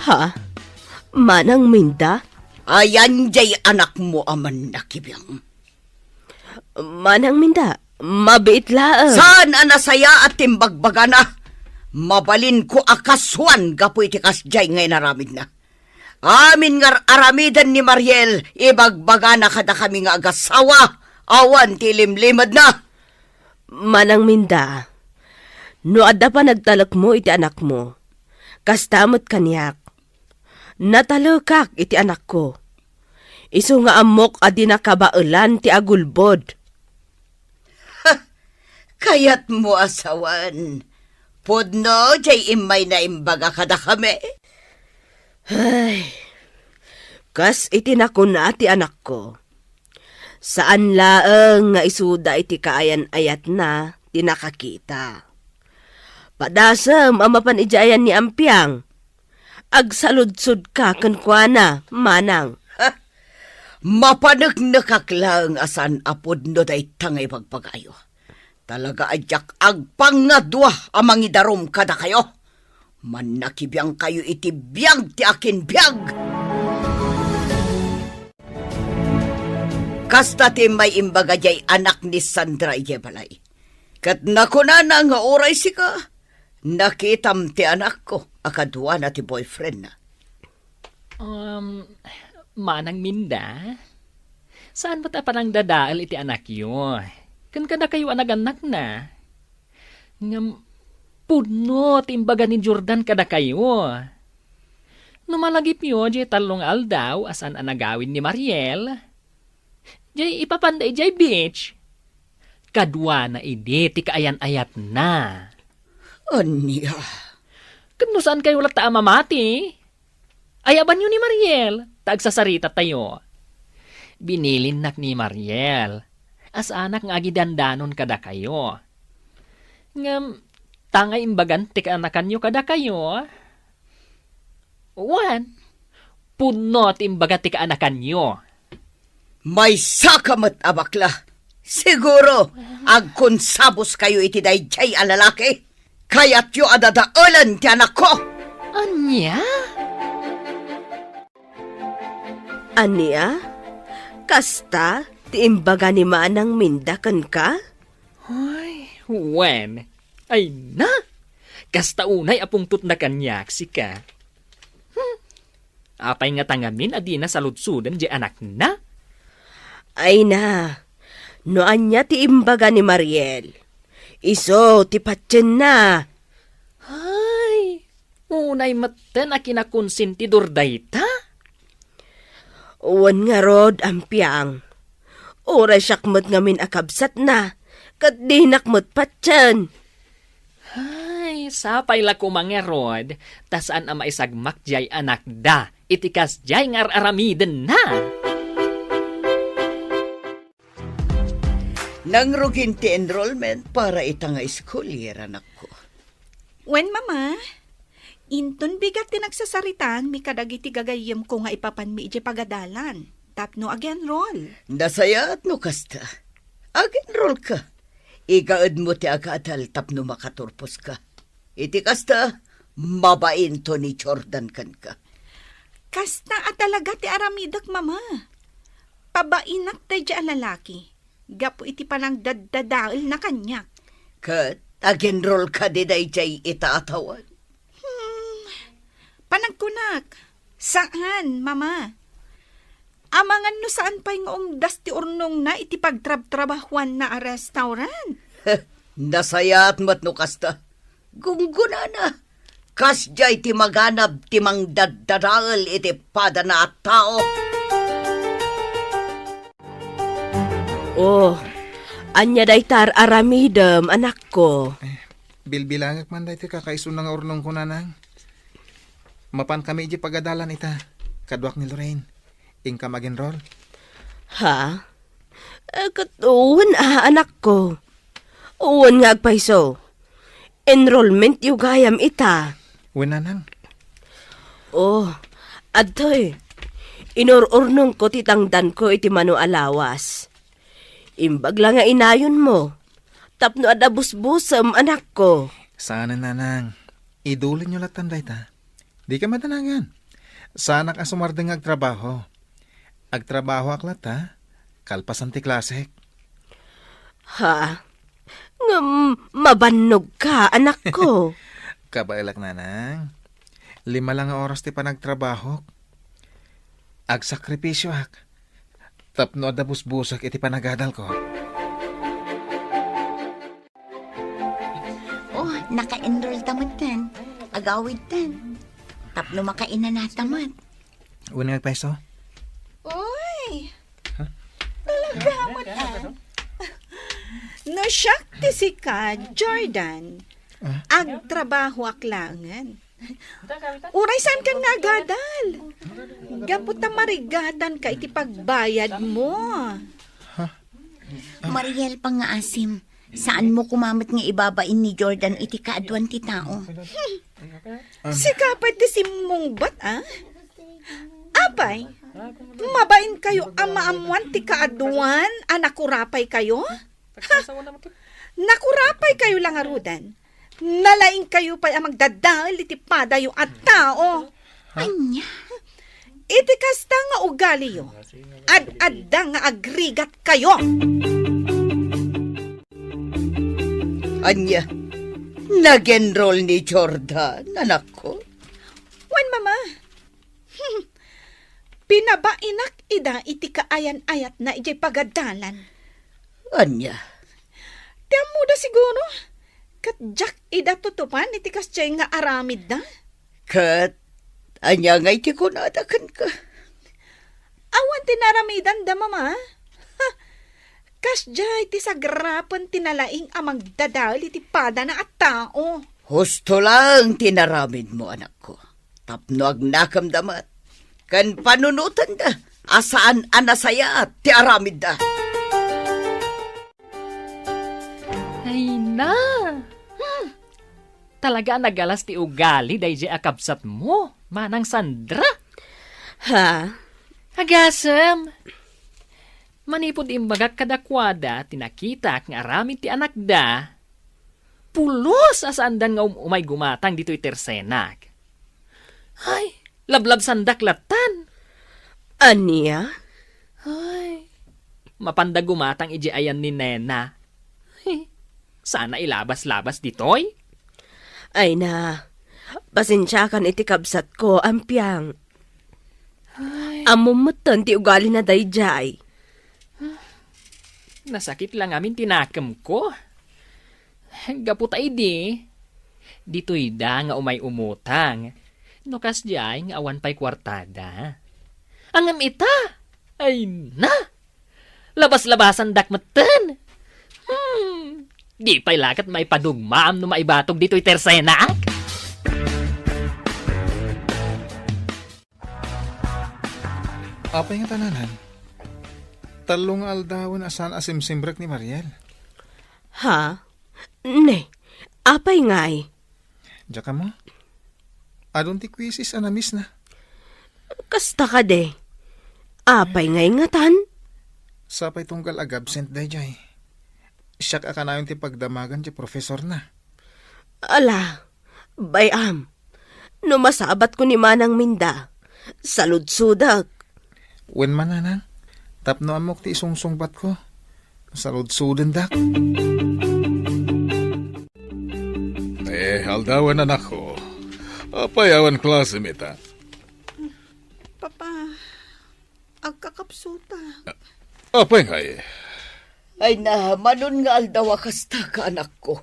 Ha? Manang Minda? Ayan jay anakmo a mannakibiang. Manang Minda, mabiit laeng. Saan a nasayaat ti imbagbagana? Mabalinko a kasuan gapu iti kasjay nga inaramidna. Amin nga ar-aramiden ni Mariel, ibagbagana kadakami nga agasawa, awan ti ilimlimedna. Manang Minda, no adda panagtalekmo iti anakmo, kasta met kaniak. Natalekak iti anakko. Isu nga ammok a di nakabaelan ti agulbod. Kayatmo a sawen, pudno jay immay naimbaga kadakami? Ay, kas iti nakuna ti anakko, saan laeng nga isuda iti kaayan-ayatna ti nakakita. Padasem a mapan idiay ayan ni Ampiang. Agsaludsodka kenkuana, manang. Ha? Mapaneknekak laeng a saan a pudno dayta nga ibagbagayo. Talaga a diak agpangngadua a mangidarum kadakayo. Mannakibiangkayo iti biag ti akin biag. Kasta ti immay imbaga jay anak ni Sandra idiay balay. Ket nakunana nga uray sika, nakitam ti anakko a kaduana ti boyfriendna. Um, Manang Minda, saan met a panangdadael iti anakyo? Ken kadakayo a nagannakna? Ngem pudno ti imbaga ni Jordan kadakayo. No malagipyo jay tallo nga aldaw a saan a nagawid ni Mariel, jay ipapanda idiay beach. Kaduana idi ti kaayan-ayatna. Ania? Ket no saankayo latta a mamati, ayabanyo ni Mariel, ta agsasaritatayo. Binilinnak ni Mariel a saanak nga agidandanon kadakayo. Ngem, ta nga imbagan ti kaanakanyo kadakayo, wen, pudno ti imbaga ti kaanakanyo. Maysaka met a bakla. Siguro, agkonsaboskayo iti daydiay a lalaki. Kayatyo a dadaelen ti anakko. Ania? Ania? Kasta ti imbaga ni Manang Minda kenka? Ay, wen. Ay na! Kasta unay a pungtotna kaniak, sika. Hmm. Apay ngata ngamin a dina saludsoden diay anakna? Ay na, no ania ti imbaga ni Mariel, isu ti patienna. Ay, unay metten a kinakonsentidor dayta? Wen ngarud, Ampiang. Uray siak met ngamin a kabsatna, ket dinak met patien. Ay, sapay la koma ngarud, ta saan a maisagmak diay anakda iti kasdiay nga ar-aramidenna. Nangrugin ti enrollment para ita nga school year, anakko. Wen, Mama. Inton bigat ti nagsasaritaanmi kadagiti gagayyemko nga ipapanmi idiay pagadalan tapno ag-enroll. Nasayaat no kasta. Ag-enrollka. Igaedmo ti agadal tapno makaturposka. Iti kasta, mabainto ni Jordan kenka. Kasta a talaga ti aramidek, Mama. Pabainak daydiay a lalaki gapu iti panangdaddadaelna kaniak. Ket ag-enroll kadi daydiay ita a tawen? Hmm, panagkunak, saan, Mama. Amangan no saan pay nga umdas ti urnongna iti pagtrabtrabahuanna a restaurant. Nasayaat met no kasta. Gunggonana. Kasdiay ti maganab ti mangdaddadael iti padana a tao. Oh, ania dayta ar-aramidem, anakko? Eh, bilbilangek man daytoy kakaisuna nga urnongko, Nanang. Mapankami idiay pagadalan ita, kaduak ni Lorraine. Inkam ag-enroll? Ha? Eh, ket wen a, anakko. Wen nga agpayso. Enrollmentyo gayam ita. Wen, Nanang. Oh, adtoy. Inur-urnongko ti tangdanko iti mano a lawas. Imbag la nga inayonmo. Tapno adda busbusem, anakko. Saanen, Nanang. Idulinyo lattan dayta. Dika madanagan. Saanak a sumardeng nga agtrabaho. Agtrabahoak latta, kalpasan ti klasek. Ha? Ngem mabannogka, anakko. Kabaelak, Nanang. Lima la nga oras ti panagtrabahok. Agsakripisioak tapno adda busbusek iti panagadalko. Oh, naka-enroll ta metten. Agawidten. Tapno makainanata met. Wen nga agpayso? Uy! Ha? Talaga met, ah. No siak ti sika, Jordan, ah? Agtrabahoak laengen. Uray saankan nga agadal. Gapu ta marigatanka iti pagbayadmo. Ha? Mariel, pangngaasim, saanmo koma met nga ibabain ni Jordan iti kaaduan ti tao. Sika pay ti simmungbat, a? Apay, mabainkayo a maammoan ti kaaduan a nakurapaykayo? Ha? Nakurapaykayo la ngaruden. Nalaingkayo pay a magdadael iti padayo a tao. Ha? Ania? Iti kasta nga ugaliyo, ad-adda nga agrigatkayo. Ania? Nag-enroll ni Jordan, anakko? Wen, Mama. Pinabainak ida iti kaayan-ayatna idiay pagadalan. Ania? Ti ammoda siguro, ket diak ida tutupan iti kasdiay nga aramidda. Ket ania ngay ti kunada kenka? Awan ti naaramidanda, Mama. Ha? Kasdiay ti sagrapen ti nalaing a mangdadael iti padana a tao. Husto laeng ti inaramidmo, anakko, tapno agnakemda met ken panunotenda a saan a nasayaat ti aramidda. Ay na! Hmm. Talaga a nagalas ti ugali daydiay a kabsatmo, Manang Sandra. Ha? Agasem! Manipud imbagak kadakuada ti nakitak nga aramid ti anakda, pulos a saandan nga um-, umay gumatang ditoy tersenak. Ay, lablabsandak lattan. Ania? Ay, mapanda gumatang idiay ayan ni Nena. Ay, sana ilabas-labas ditoy. Ay na, pasensiakan iti kabsatko, Ampiang. Ay. Ammom metten ti ugalina daydiay. Nasakit la ngamin ti nakemko. Gapu ta idi, ditoyda nga umay umutang. No kasdiay nga awan pay kuartada. Ngem ita, ay na! Labas-labasandak metten. Hmm, di pay la ket maipadugmaam no maibatog ditoy tersenak. Apay nga tananan? Tallo nga aldawen a saan a simsimrek ni Mariel. Ha? Ne, apay ngay? Diak ammo. Adun ti quizzes a na-miss na. Kasta kadi. Apay ngay ngatan? Sapay tunggal ag-absent daydiay. Siak a kanayon ti pagdamagan ti profesorna. Ala, bay-am. No masabatko ni Manang Minda, saludsodek. Wen man, Nanang, tapno ammok ti isungsungbatko, saludsodendak. Eh, aldawen, anakko. Apay awan klasem ita? Papa, agkakapsuta. Apay ngay? Ay na, manon nga aldaw a kasta ka, anakko.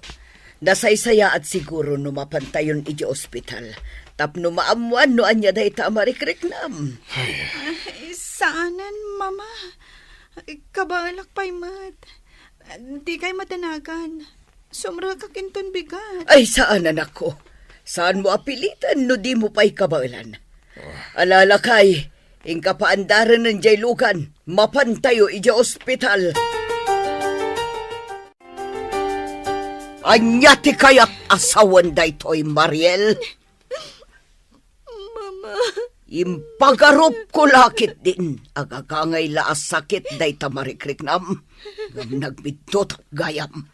Nasaysayaat siguro no mapantayon iti ospital tapno maammoan no ania dayta a marikriknam. Ay. Ay, saanen, Mama. Kabaelak pay met. Dikay madanagan. Sumrekak inton bigat. Ay, saan, anakko. Saanmo a piliten no dimo pay kabaelan. Ah. Ala, lakay, inka paandarenen diay lugan. Mapantayo idiay ospital. Ania ti kayat a sawen daytoy, Mariel? Mama. Impagarupko la ketdin, agagangay la a sakit dayta marikriknam. Ngem nagbiddut gayam.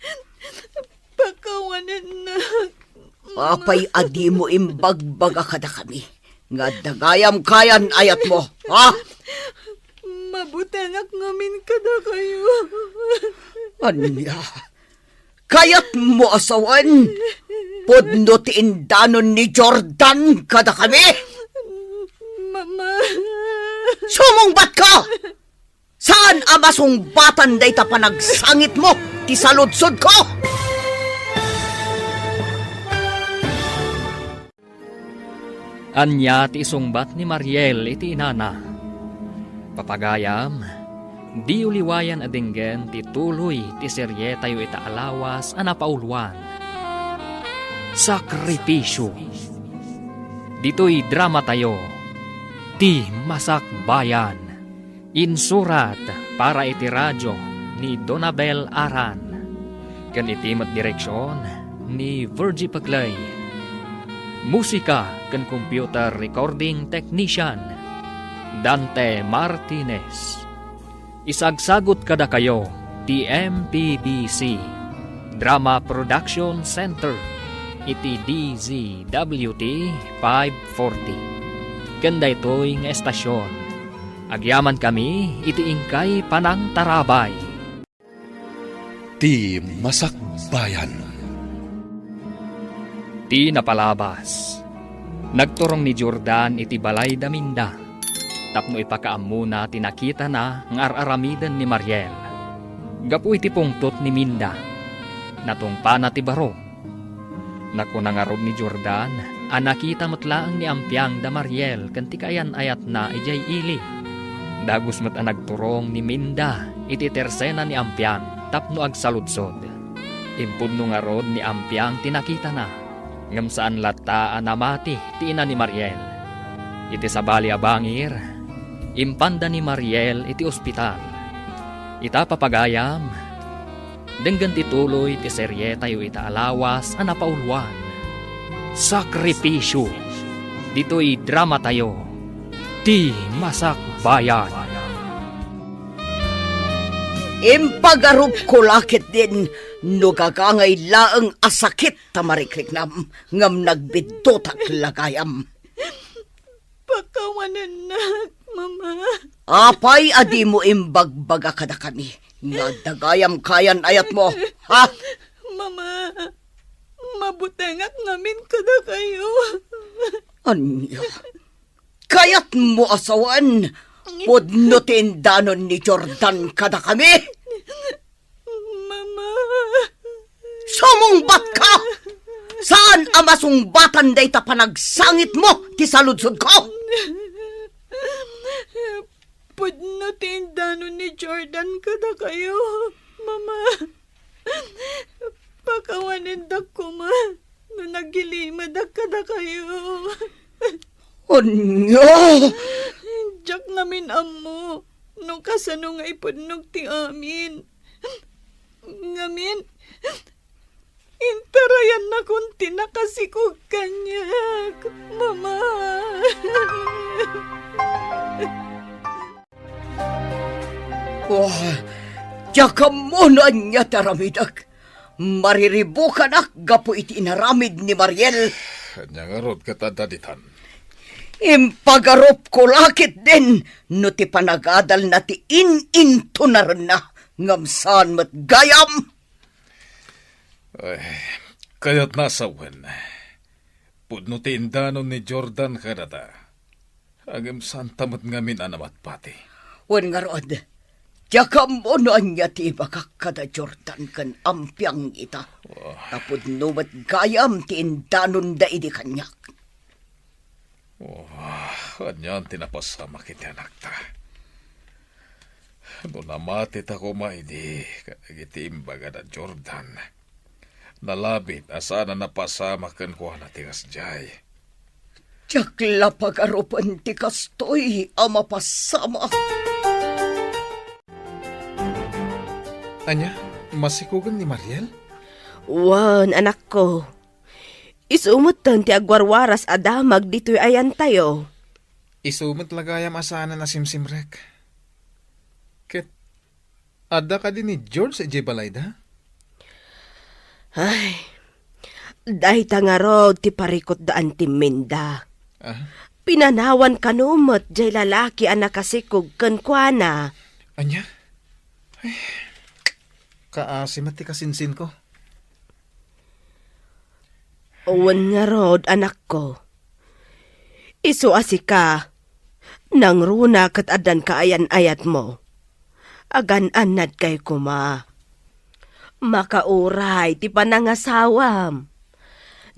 Pakawanennak, Mama. Apay a dimo imbagbaga kadakami nga adda gayam kayan ayatmo, ha? Mabutengak ngamin kadakayo. Ania? Kayatmo a sawen? Pudno ti indanon ni Jordan kadakami? Mama. Sumungbatka! Saan a masungbatan dayta panagsangitmo ti saludsodko? Ania ti isungbat ni Mariel iti inana? Papagayam, diyo liwayan a denggen ti tuloy ti serietayo ita a lawas a napauluan, Sakripisio. Ditoy dramatayo, Ti Masakbayan. Insurat para iti radio ni Donabel Aran, ken iti met direksion ni Virgie Peclay. Musika ken computer recording technician, Dante Martinez. Isagsagut kadakayo ti M P B C Drama Production Center iti D Z W T five forty. Ken daytoy nga estasion, agyamankami iti inkay panangtarabay. Ti Masakbayan. Ti napalabas, nagturong ni Jordan iti balay da Minda tapno ipakaammona ti nakitana nga ar-aramiden ni Mariel. Gapu iti pungtot ni Minda, natungpana ti baro. Nakuna ngarud ni Jordan a nakita met laeng ni Ampiang da Mariel ken ti kaayan-ayatna idiay ili. Dagus met a nagturong ni Minda iti tersena ni Ampiang tapno agsaludsod. Impudno ngarud ni Ampiang ti nakitana. Ngem saan latta a namati ti ina ni Mariel. Iti sabali a bangir, impanda ni Mariel iti ospital. Ita, papagayam, denggen ti tuloy ti serietayo ita a lawas a napauloan, Sakripisyo. Ditoy dramatayo, Ti Masakbayan. Impagarupko la ketdin no gagangay laeng a sakit ta marikriknam, ngem nagbiddutak la gayam. Pakawanennak, Mama. Apay a dimo imbagbaga kadakami nga adda gayam kayan-ayatmo, ha? Mama, mabutengak ngamin kadakayo. Ania? Kayatmo a sawen, pudno ti indanon ni Jordan kadakami? Mama. Sumungbatka! Saan a masungbatan dayta panagsangitmo ti saludsodko? Pudno ti indanon ni Jordan kadakayo, Mama. Pakawanendak koma no nagilimedak kadakayo. Ania? Diak ngamin ammo no kasano nga ipudnog ti amin. Ngamin, intarayannakon ti nakasikog kaniak, Mama. Oh, diak ammo no ania ti aramidek. Mariribukanak gapu iti inaramid ni Mariel. Ania ngarud ket adda ditan? Impagarupko la ketdin no ti panagadalna ti in-intunarenna, ngem saan met gayam. Ay, kayatna a sawen, pudno ti indanon ni Jordan kadata. Ngem saanta met ngamin a namatpati. Wen ngarud, diak ammo no ania ti ibagak kada Jordan ken Ampiang ita. Oh. Ta pudno met gayam ti indanonda idi kaniak. Oh, anian ti napasamak iti anakta? No namatita koma idi kadagiti imbagada Jordan, nalabit a saan a napasamak kenkuana ti kasdiay. Diak la pagarupen ti kastoy a mapasamak. Ania, masikogen ni Mariel? Wen, anakko. Isu metten ti agwarwaras a damag ditoy ayantayo. Isu met la gayam a saanen a simsimrek. Ket adda kadi ni George idiay balayda? Ay, dayta ngarud ti parikutda antimminda. Ah? Pinanawan kano met jay lalaki a nakasikog kenkuana. Ania? Ay, kaasi met ti kasinsinko. Wen ngarud, anakko. Isu a sika, nangruna ket addan kaayan-ayatmo. Agan-annadkay koma. Makauray ti panangasawam.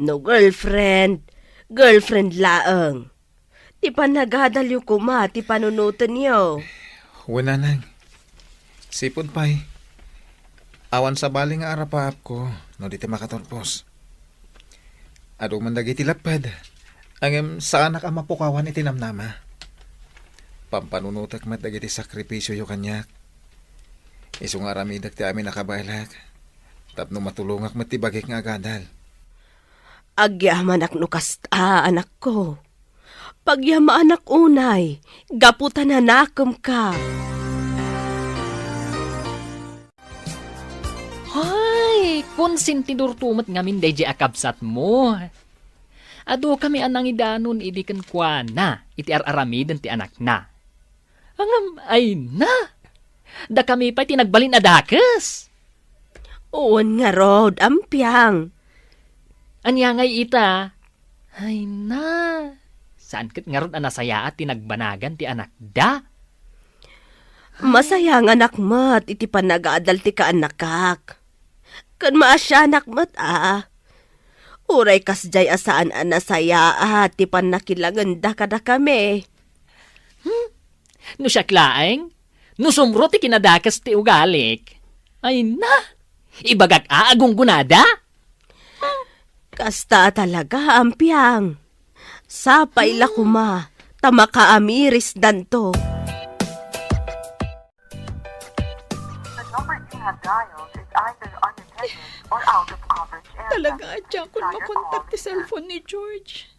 No girlfriend, girlfriend laeng. Ti panagadalyo koma ti panunotenyo. Wen, nanang. Sipud pay, awan sabali nga arapaapko no di ti makaturpos. Adu man dagiti lepped, ngem saanak a mapukawan iti namnama. Pampanunotek met dagiti sakripisioyo kaniak. Isu nga aramidek ti amin a kabaelek, tapno matulongak met ti bagik nga agadal. Agyamanak no kasta, anakko. Pagyamaanak unay, gapu ta nanakemka. Hay, konsentidorto met ngamin daydiay a kabsatmo. Adu kami a nangidanon idi kenkuana iti ar-aramiden ti anakna. Ngem, ay na! Dakami pay ti nagbalin a dakes. Wen ngarud, ampiang. Ania ngay ita? Ay na, saan ket ngarud a nasayaat ti nagbanagan ti anakda? Masayanganak met iti panagadal ti kaannakak. Ken maasianak met a. Uray kasdiay a saan a nasayaat ti pannakilangenda kadakami. Hmm? No siak laeng, no sumro ti kinadakes ti ugalik. Ay na, ibagak a agunggonada? Kasta a talaga, Ampiang. Sapay la koma, ta makaamirisdanto. The number you have dialed is either unattended or out of coverage area. Talaga a diakon makontak ti cellphone ni George.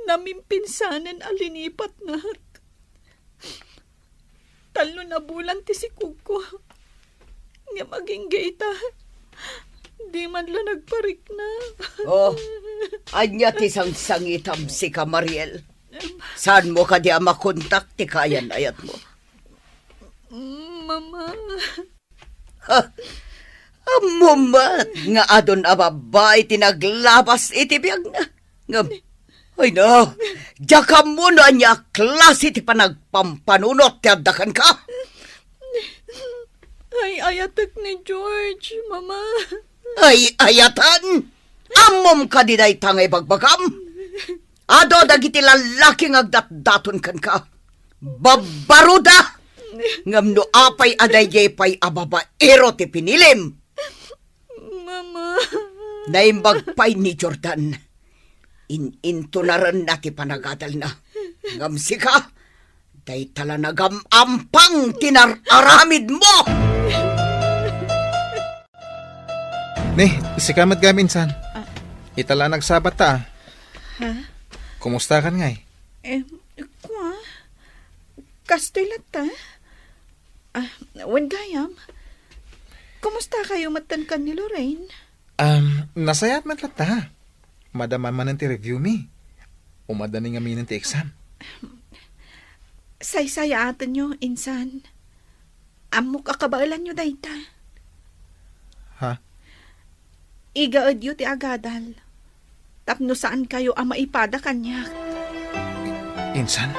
Namimpinsanen a linipatnak. Tallo a bulan ti sikogko. Ngem agingga ita, di man la nagparikna. Oh, ania ti sangsangitam, sika, Mariel? Saanmo kadi a makontak ti kayan-ayatmo? Mama. Ha? Ammom met nga adun a babbai ti naglabas iti biagna. Ngem, ay na, diak ammo no ania a klase ti panagpampanunot ti adda kenka. Ay-ayatek ni George, Mama. Ay-ayatan? Ammom kadi dayta nga ibagbagam? Adu dagiti lallaki nga agdatdaton kenka. Babbaroda! Ngem no apay a daydiay pay a babaero ti pinilim? Mama. Naimbag pay ni Jordan. In-intunarenna ti panagadalna. Ngem sika, dayta la nagam-ampang ti nar-aramidmo! Ni, sika met gayam, insan. Ah. Ita la nagsabat ta, ah. Ha? Kumusta kan ngay? Eh, kwa? Kastoy latta? Ah, wen gayam. Kumusta kayo met kan ni Lorraine? Um, nasayaat met latta. Madama manen ti review mi. Umadda ni ngaminen ti exam. Saysayaatenyo, insan. Ammok a kabaelanyo dayta. Ha? Igaedyo ti agadal. Tapno saan kayo a maipada kaniak. Insan?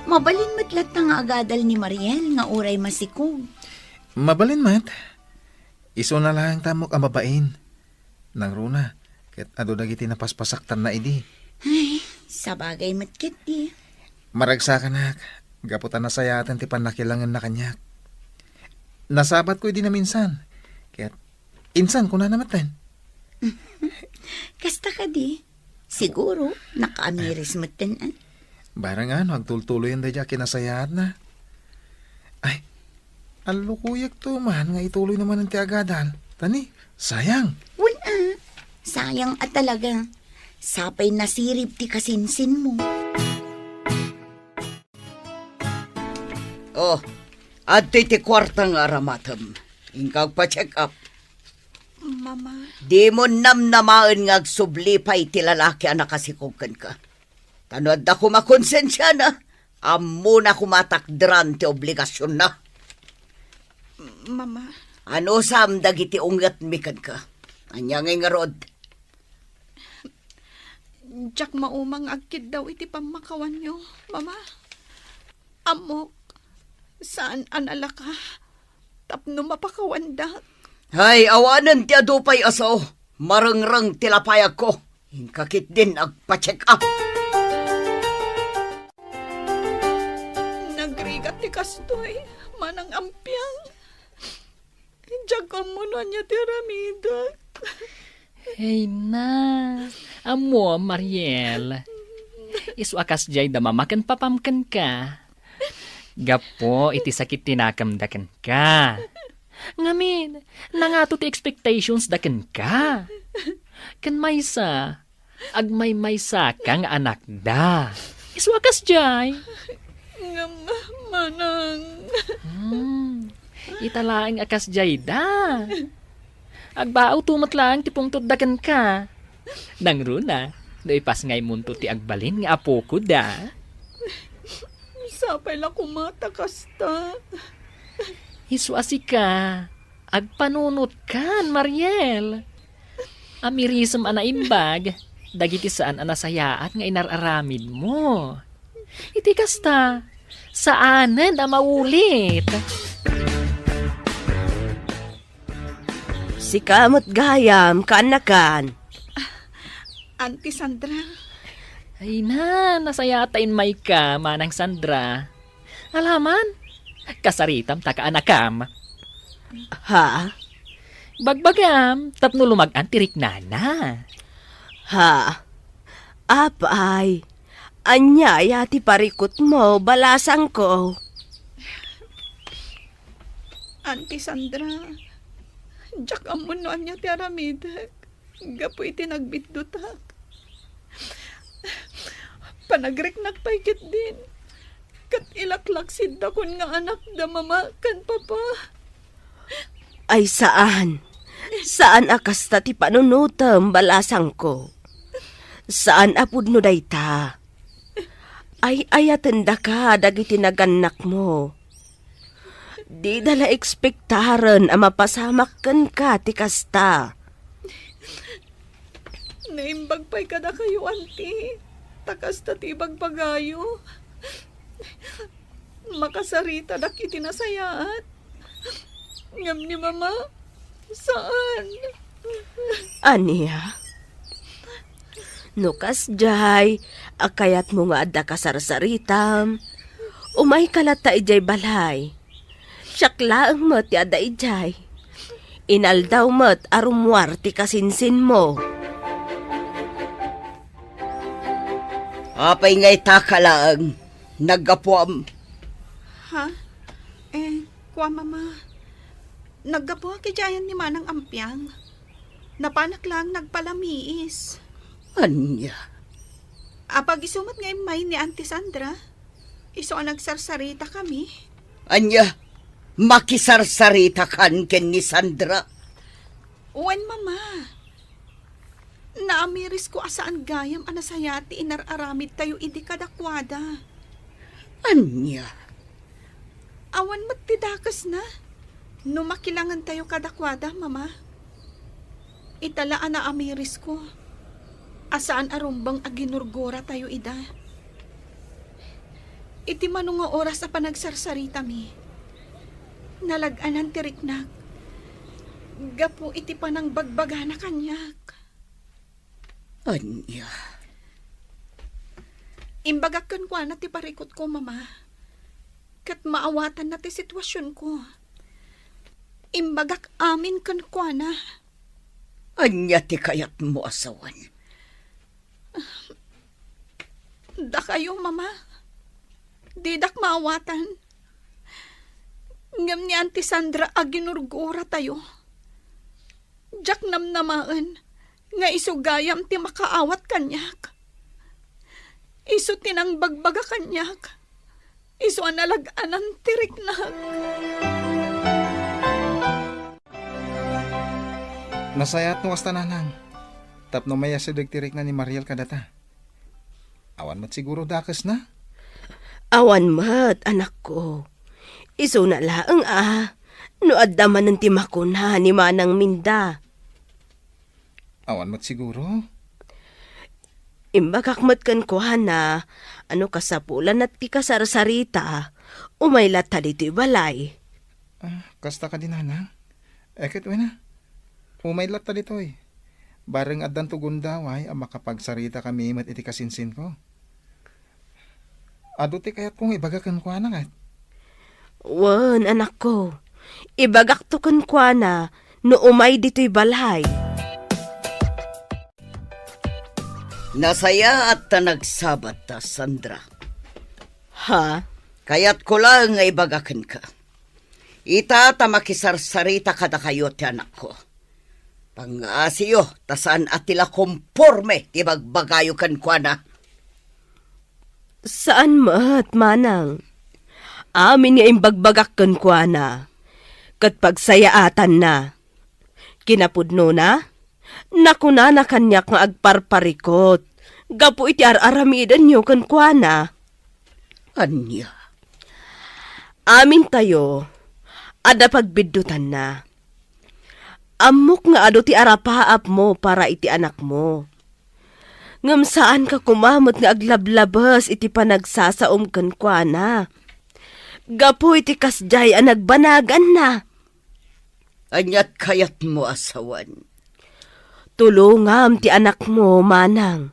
Mabalin met latta nga agadal ni Mariel nga uray masikog. Mabalin met. Isuna laeng ta ammok a mabain. Nangruna, ket adu dagiti napaspasaktanna idi. Ay, sabagay met ketdi. Maragsakanak, gapu ta nasayaaten ti pannakilangenna kaniak. Nasabatko idi naminsan, ket insan kunana metten. Kasta kadi? Siguro, nakaamiris metten, ah. Barang no agtultuloyen daydi a kinasayaatna. Ay, allukoyek to man nga ituloy na manen ti agadal. Tani, sayang. Wen, ah. Sayang a talaga. Sapay nasirib ti kasinsinmo. Oh, adtoy ti kuarta nga aramatem. Inka agpa-check up. Mama. Dimo namnamaen nga agsubli pay ti lalaki a nakasikog kenka. Ta no adda koma konsensiana, ammona koma a takderan ti obligasionna. Mama. Anusam dagiti ungetmi kenka? Ania ngay ngarud? Diak mauma nga agkiddaw iti pammakawanyo, Mama. Ammok, saan a nalaka tapno mapakawandak. Hay, awanen ti adu pay a sao. Marengreng ti lapayagko. Inka ketdin agpa-check up. Nagrigat ti kastoy, Manang Ampiang. Diak ammo no ania ti aramidek. Hey na, ammo, Mariel. Isu a kasdiay da mama ken papam kenka. Gapu iti sakit ti nakemda kenka. Ngamin, nangato ti expectations da kenka. Ken maysa, agmaymaysaka nga anakda. Isu a kasdiay. Ngem, Manang. Hmm. Ita laeng a kasdiay da. Agbaawto met laeng ti pungtotda kenka. Nangruna, no ipasngaymonto ti agbalin nga apokoda. Sapay la koma ta kasta. Isu a sika, agpanunotkan, Mariel. Amirisem a naimbag dagiti saan a nasayaat nga inar-aramidmo. Iti kasta, saanen a maulit. Sika met gayam, kaanakan. Auntie Sandra. Ay na, nasayaat ta immayka, Manang Sandra. Alaman, kasaritam ta kaanakam. Ha? Bagbagam, tapno lumag-an ti riknana. Ha? Apay, ania aya ti parikutmo, balasangko? Auntie Sandra, diak ammon no ania ti aramidek gapu iti nagbiddutak. Panagriknak pay ketdin, ket ilaklaksidakon nga anak da mama ken papa. Ay saan. Saan a kasta ti panunotem, balasangko. Saan a pudno dayta. Ay-ayatendaka dagiti nagannakmo. Dida la ekspektaren a mapasamak kenka ti kasta. Naimbag pay kadakayo, auntie. Ta kasta ti ibagbagayo. Makasaritadak iti nasayaat. Ngem ni mama, saan. Ania? No kasdiay a kayatmo nga adda kasarsaritam, umayka latta idiay balay. Siak laeng met ti adda idiay. Inaldaw met a rummuar ti kasinsinmo. Apay nga itaka laeng, naggapuam? Ha? Eh, kua, mama. Naggapuak idiay ayan ni Manang Ampiang. Napanak laeng nagpalamiis. Ania? Apag isu met nga immay ni Auntie Sandra. Isu a nagsarsarita kami. Ania? Makisarsaritakan ken ni Sandra? Wen, mama. Naamirisko a saan gayam a nasayaat ti inar-aramidtayo idi kadakuada. Ania? Awan met ti dakesna no makilangentayo kadakuada, mama. Ita la a naamirisko a saan a rumbeng a ginurguratayo ida. Iti mano nga oras a panagsarsaritami, nalag-anan ti riknak gapu iti panangbagbagana kaniak. Ania? Imbagak kenkuana ti parikutko, mama. Ket maawatanna ti situasionko. Imbagak amin kenkuana. Ania ti kayatmo a sawen? Dakayo, mama. Didak maawatan. Ngem ni Auntie Sandra a ginurguratayo, diak namnamaen nga isu gayam ti makaawat kaniak. Isu ti nangbagbaga kaniak. Isu a nalag-anan ti riknak. Nasayaat no kasta, nanang, tapno mayasideg ti rikna ni Mariel kadata. Awan met siguro dakesna? Awan met, anakko. Isuna laeng a, no adda manen ti makuna ni Manang Minda. Awan met siguro? Imbagak met kenkuana a no kasapulanna ti kasarsarita, umay latta ditoy balay. Ah, kasta kadi, nanang? Eh, ket wen a, umay latta ditoy. Bareng addanto gundaway a makapagsaritakami met iti kasinsinko. Adu ti kayatko nga ibaga kenkuana, ket? Wen, anakko. Ibagakto kenkuana no umay ditoy balay. Nasayaat ta nagsabat ta, Sandra. Ha? Kayatko laeng nga ibaga kenka. Ita ta makisarsarita kadakayo ti anakko. Pangngasiyo, ta saan a ti la komporme ti bagbagayo kenkuana. Saan met, manang. Amin nga imbagbagak kenkuana, ket pagsayaatanna. Kinapudnona, nakunana kaniak nga agparparikot gapu iti ar-aramidenyo kenkuana. Ania? Amintayo, adda pagbiddutanna. Ammok nga adu ti arapaapmo para iti anakmo. Ngem saanka koma met nga aglablabes iti panagsasaom kenkuana. Gapu iti kasdiay a nagbanaganna. Aniat kayatmo a sawen? Tulongam ti anakmo, manang.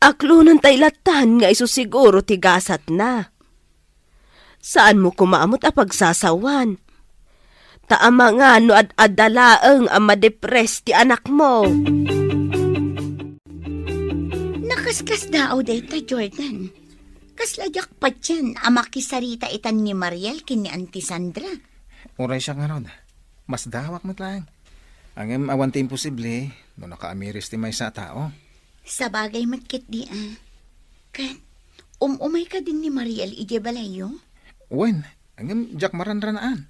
Aklonentay lattan nga isu siguro ti gasatna. Saanmo koma met a pagsasawan. Ta amangan no ad-adda laeng a madepres ti anakmo. Nakaskasdaaw dayta, Jordan. Kasla diak patien a makisarita itan ni Mariel ken ni Auntie Sandra. Uray siak ngarud, masdaawak met laeng. Ngem awan ti imposible no nakaamiris ti maysa a tao. Sabagay met ketdi a. Ket, um-umay kadin ni Mariel idiay balayyo? Wen, ngem diak maranranaan.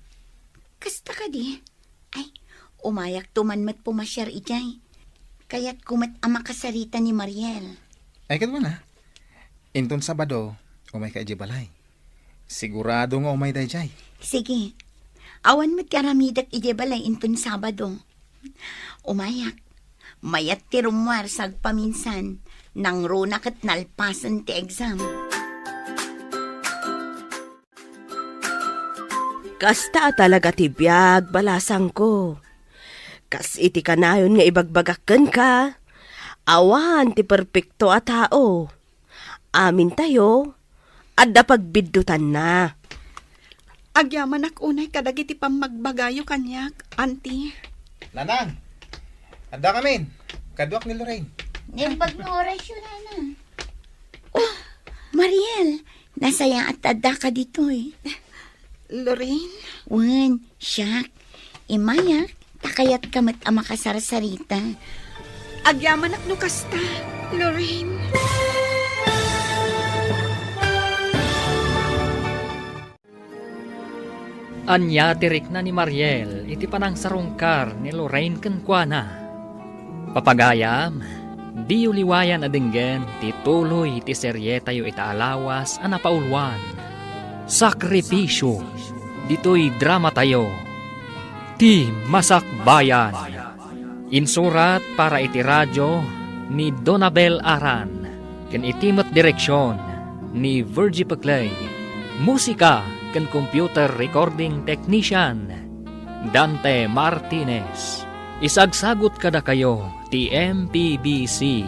Kasta kadi? Ay, umayakto man met pumasiar idiay. Kayatko met a makasarita ni Mariel. Ay, ket wen a. Inton Sabado, umayka idiay balay. Sigurado nga umay daydiay. Sige. Awan met ti aramidek idiay balay inton Sabado. Umayak. Mayat ti rummuar sa agpaminsan. Nangruna ket nalpasen ti exam. Kasta a talaga ti biag, balasangko. Kas iti kanayon nga ibagbagak kenka, awan ti perpekto a tao. Amintayo, adda pagbiddutanna. Agyamanak unay kadagiti pammagbagayo kaniak, Auntie. Nanang, adda kamin. Kaduak ni Lorraine. Naimbag nga orasyo, Nanang. Oh, Mariel, nasayaat ta addaka ditoy. Lorraine? Wen, siak. Imayak, ta kayatka met a makasarsarita. Agyamanak no kasta, Lorraine. Ania ti rikna ni Mariel iti panangsarungkar ni Lorraine kenkuana? Papagayam, diyo liwayan a denggen ti tuloy ti serietayo ita a lawas a napauluan, Sakripisyo, ditoy dramatayo, Ti Masakbayan. Insurat para iti radio ni Donabel Aran, ken iti met direksion ni Virgie Peclay. Musika ken computer recording technician, Dante Martinez. Isagsagut kadakayo ti M P B C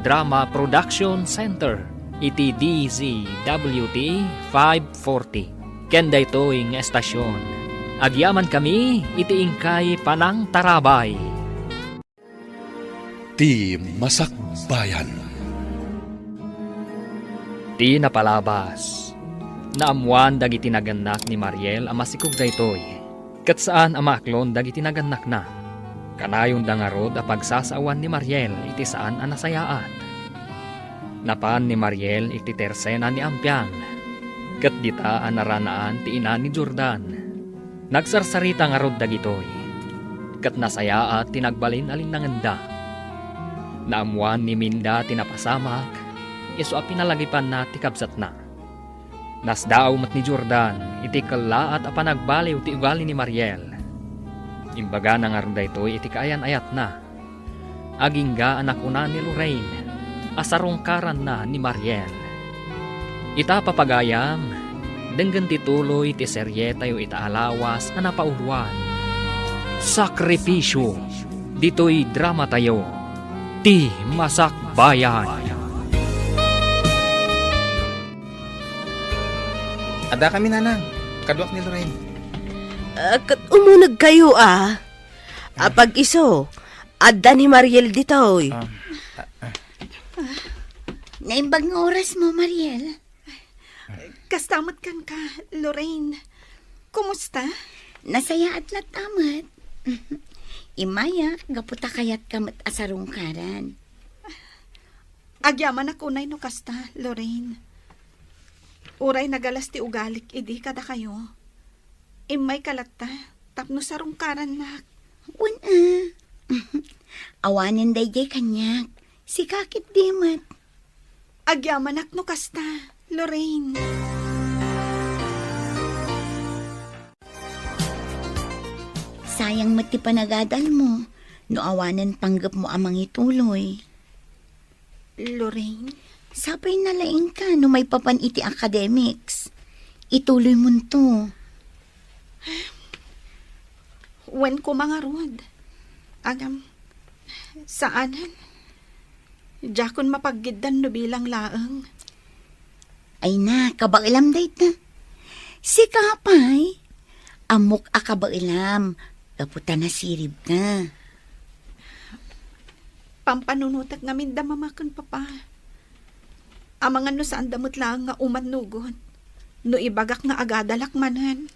Drama Production Center iti D Z W T five forty. Ken daytoy nga estasion, agyamankami iti inkay panangtarabay. Ti Masakbayan. Ti napalabas, naammoan dagiti nagannak ni Mariel a masikog daytoy, ket saan a maaklon dagiti nagannakna. Kanayonda ngarud a pagsasaoan ni Mariel iti saan a nasayaat. Napan ni Mariel iti tersena ni Ampiang, ket dita a naranaan ti ina ni Jordan. Nagsarsarita ngarud dagitoy, ket nasayaat ti nagbalin a linnangenda. Naammoan ni Minda ti napasamak, isu a pinalagipanna ti kabsatna. Nasdaaw met ni Jordan iti kellaat a panagbaliw ti ugali ni Mariel. Imbagana ngarud daytoy iti kaayan-ayatna. Agingga a nakuna ni Lorraine a sarungkaranna ni Mariel. Ita, papagayam, denggen ti tuloy ti serietayo ita a lawas a napauluan, Sakripisyo, ditoy dramatayo, Ti Masakbayan. Addakami, Nanang, kaduak ni Lorraine. Ah, ket umunegkayo, a. Apag-isu, adda ni Mariel ditoy. Ah, ah, ah. Naimbag nga orasmo, Mariel. Kasta met kenka, Lorraine. Kumusta? Nasayaat latta met. Imayak, gapu ta kayatka met a sarungkaran. Agyamanak unay no kasta, Lorraine. Uray nagalas ti ugalik idi kadakayo. Immayka latta tapno sarungkarannak. Wen a. Awanen daydiay kaniak. Sika ketdi met. Agyamanak no kasta, Lorraine. Sayang met ti panagadalmo no awanen panggepmo a mangituloy. Lorraine? Sapay nalaingka no maipapan iti academics. Ituloymonto. Wen koma ngarud. Agam, saanen. Diakon mapaggiddan no bilang laeng. Ay na, kabaelam dayta. Sika pay, Ammok a kabaelam, gapu ta nasiribka. Pampanunotek ngamin da mama ken papa. Amangan no saanda met laeng nga umannugot. No ibagak nga agadalak manen.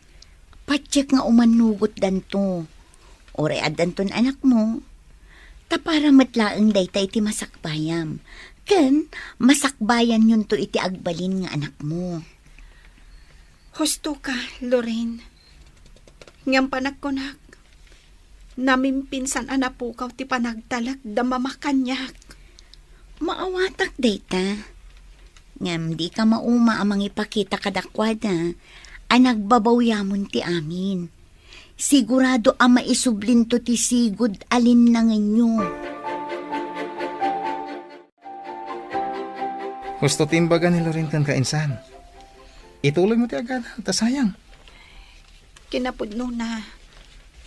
Patiek nga umannugotdanto. Uray addanton anakmo. Ta para met laeng dayta iti masakbayam. Ken masakbayanyonto iti agbalin nga anakmo. Husto ka, Lorraine. Ngem panagkunak, namimpinsan a napukaw ti panagtalek da mama kaniak. Maawatak dayta. Ngem dika mauma a mangipakita kadakuada a nagbabawyamon ti amin. Sigurado a maisublinto ti sigud a linnangenyo. Husto ti imbaga ni Loren kenka, insan. Ituloymo ti agadal, ta sayang. Kinapudnona,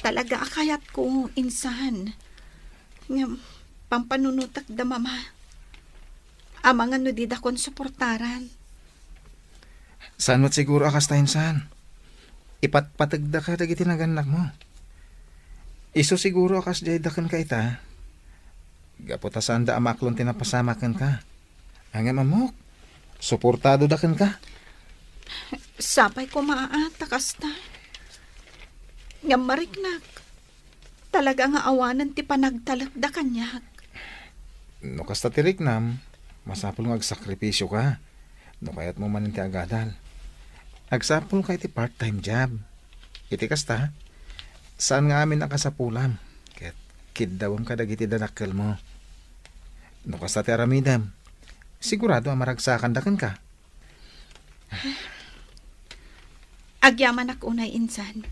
talaga a kayatko, insan. Ngem, pampanunotek da mama. Amangan no didakon suportaran. Saan met siguro a kasta, insan. Ipatpategdaka dagiti nagannakmo. Isu siguro a kasdiay da kenka ita. Gapu ta saanda a maaklon ti napasamak kenka. Ngem ammok, suportado da kenka. Sapay koma a ta kasta. Ngem mariknak. Talaga nga awanen ti panagtalek da kaniak. No kasta ti riknam, masapul nga agsakripisioka no kayatmo manen ti agadal. Agsapulka iti part-time job. Iti kasta, saan nga amin a kasapulam ket kiddawem kadagiti danakkelmo. No kasta ti aramidem, sigurado a maragsakanda kenka. Agyamanak unay, insan.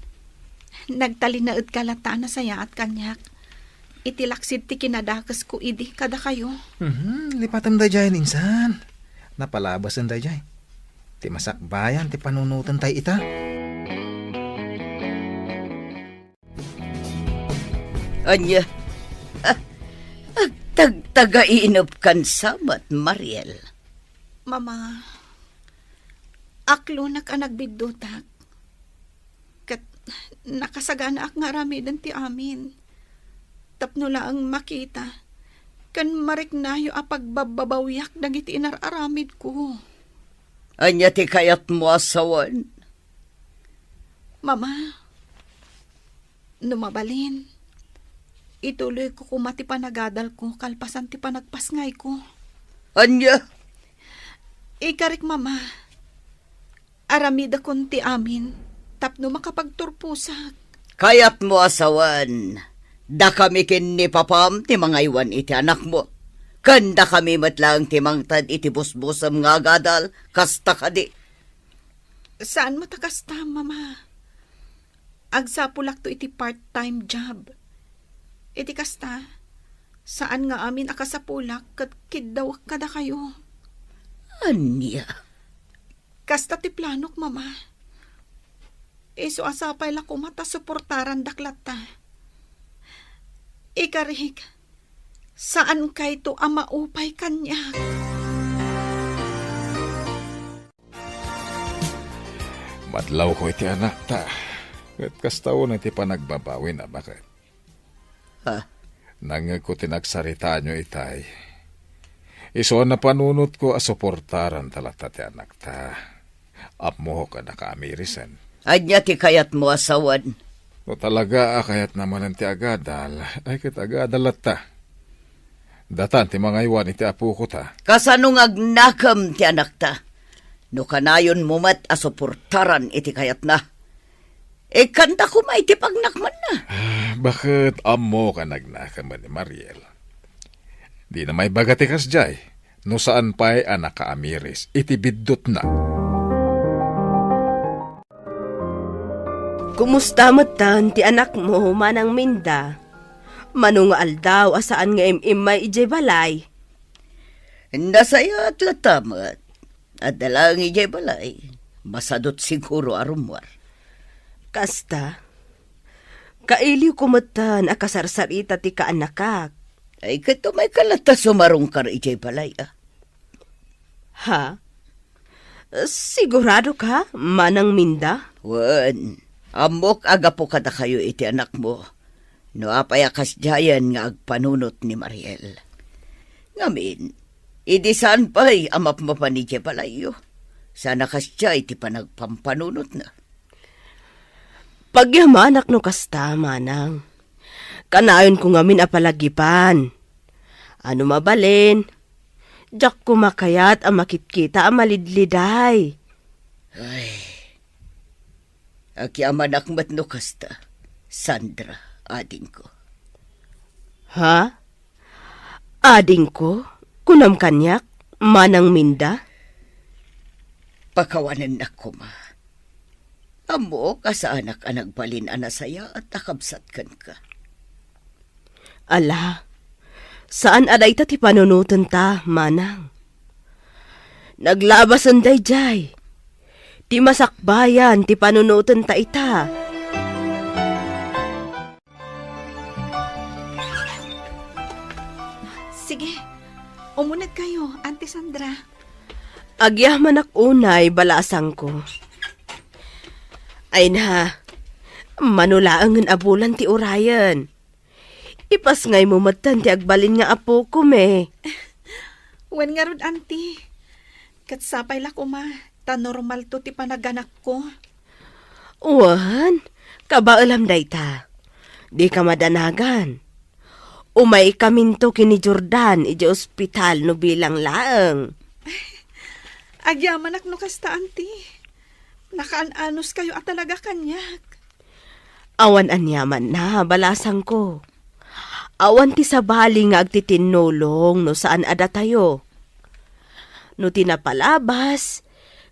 Nagtalinaedka latta a nasayaat kaniak iti laksid ti kinadakesko idi kadakayo. Mhm, lipatem daydiay, insan. Napalabasen daydiay. Ti masakbayan ti panunoten tay ita. Ania? Ah, agtagtagainupkan sa met, Mariel. Mama, aklonak a nagbiddutak. Ket nakasaganaak nga aramiden ti amin. Tapno laeng makita, ken mariknayo a pagbabbabawiak dagiti inar-aramidko. Ania ti kayatmo a sawen? Mama, no mabalin, ituloyko koma ti panagadalko kalpasan ti panagpasngayko. Ania? Ikarik, Mama, aramidakon ti amin tapno makapagturposak. Kayatmo a sawen, dakami ken ni Papam ti mangaywan iti anakmo, ken dakami met laeng ti mangted iti busbusem nga agadal, kasta kadi? Saan met a kasta, Mama. Agsapulakto iti part-time job. Iti kasta, saan nga amin a kasapulak ket kiddawek kadakayo. Ania? Kasta ti planok, Mama. Isu a sapay la koma ta suportarandak latta. Ikarik, saankayto a maupay kaniak. Madlawko iti anakta, ket kasta unay ti panagbabawina, baket. Ha? Nangngegko ti nagsaritaanyo itay. Isu a napanunotko a suportaranta latta ti anakta. Ammok a nakaamirisan. Ania ti kayatmo a sawen? No talaga a kayatna manen ti agadal, ay ket agadal latta. Datan ti mangaywan iti apokota. Kasano nga agnakem ti anakta? No kanayonmo met a suportaran iti kayatna, ikkanta koma iti pagnakmanna. Ah, baket ammok a nagnakem ni Mariel. Dina maibaga ti kasdiay, no saan pay a nakaamiris iti biddutna. Kumusta metten ti anakmo, Manang Minda? Mano nga aldaw a saan nga im-immay idiay balay? Nasayaat latta met. Adda laeng idiay balay. Masadut siguro a rummuar. Kasta, kailiwko metten a kasarsarita ti kaannakak. Ay, ket umayka latta sumarungkar idiay balay, a. Ha? Sigurado ka, Manang Minda? Wen, Ammok a gapu kadakayo iti anakmo, no apay a kasdiayen nga agpanunot ni Mariel. Ngamin, idi saan pay a mapmapan idiay balayyo, saan a kasdiay ti panagpampanunotna. Pagyamanak no kasta, manang. Kanayonko ngamin a palagipan. Ano mabalin, diak koma kayat a makitkita a malidliday. Ay, agyamanak met no kasta, Sandra, adingko. Ha? Adingko? Kunam kaniak, Manang Minda? Pakawanennak koma. Ammok a saanak a nagbalin a nasayaat a kabsat kenka. Ala, saan a dayta ti panunotenta, manang. Naglabasen daydiay. Ti masakbayan ti panunotenta ita. Sige, umuneg kayo, Auntie Sandra. Agyamanak unay, balasangko. Ay na, mano laengen a bulan ti urayen. Ipasngaymo metten ti agbalin nga apoko, me. Wen ngarud, Auntie. Ket sapay la koma, ta normalto ti panaganakko. Wen, kabaelam dayta. Dika madanagan. Umaykaminto ken ni Jordan idiay ospital no bilang laeng. Agyamanak no kasta, Auntie. Nakaan-anos kayo a talaga kaniak. Awan aniamanna, balasangko. Awan ti sabali nga agtitinnulong no saan a datayo. No ti napalabas,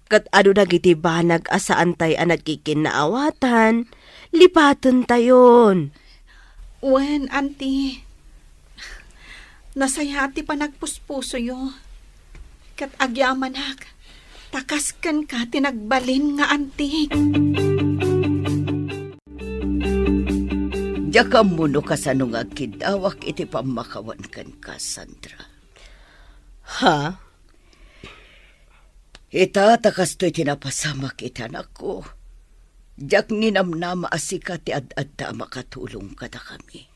ket adu dagiti banag a saantay a nagkikinnaawatan, lipatentayon. Wen, Auntie. Nasayaat ti panagpuspusoyo. Ket agyamanak, ta kas kenka ti nagbalin nga Auntie. Diak ammo no kasano nga agkiddawak iti pammakawan kenka, Sandra. Ha? Ita, ta kastoy ti napasamak iti anakko, diak ninamnama a sika ti ad-adda a makatulong kadakami.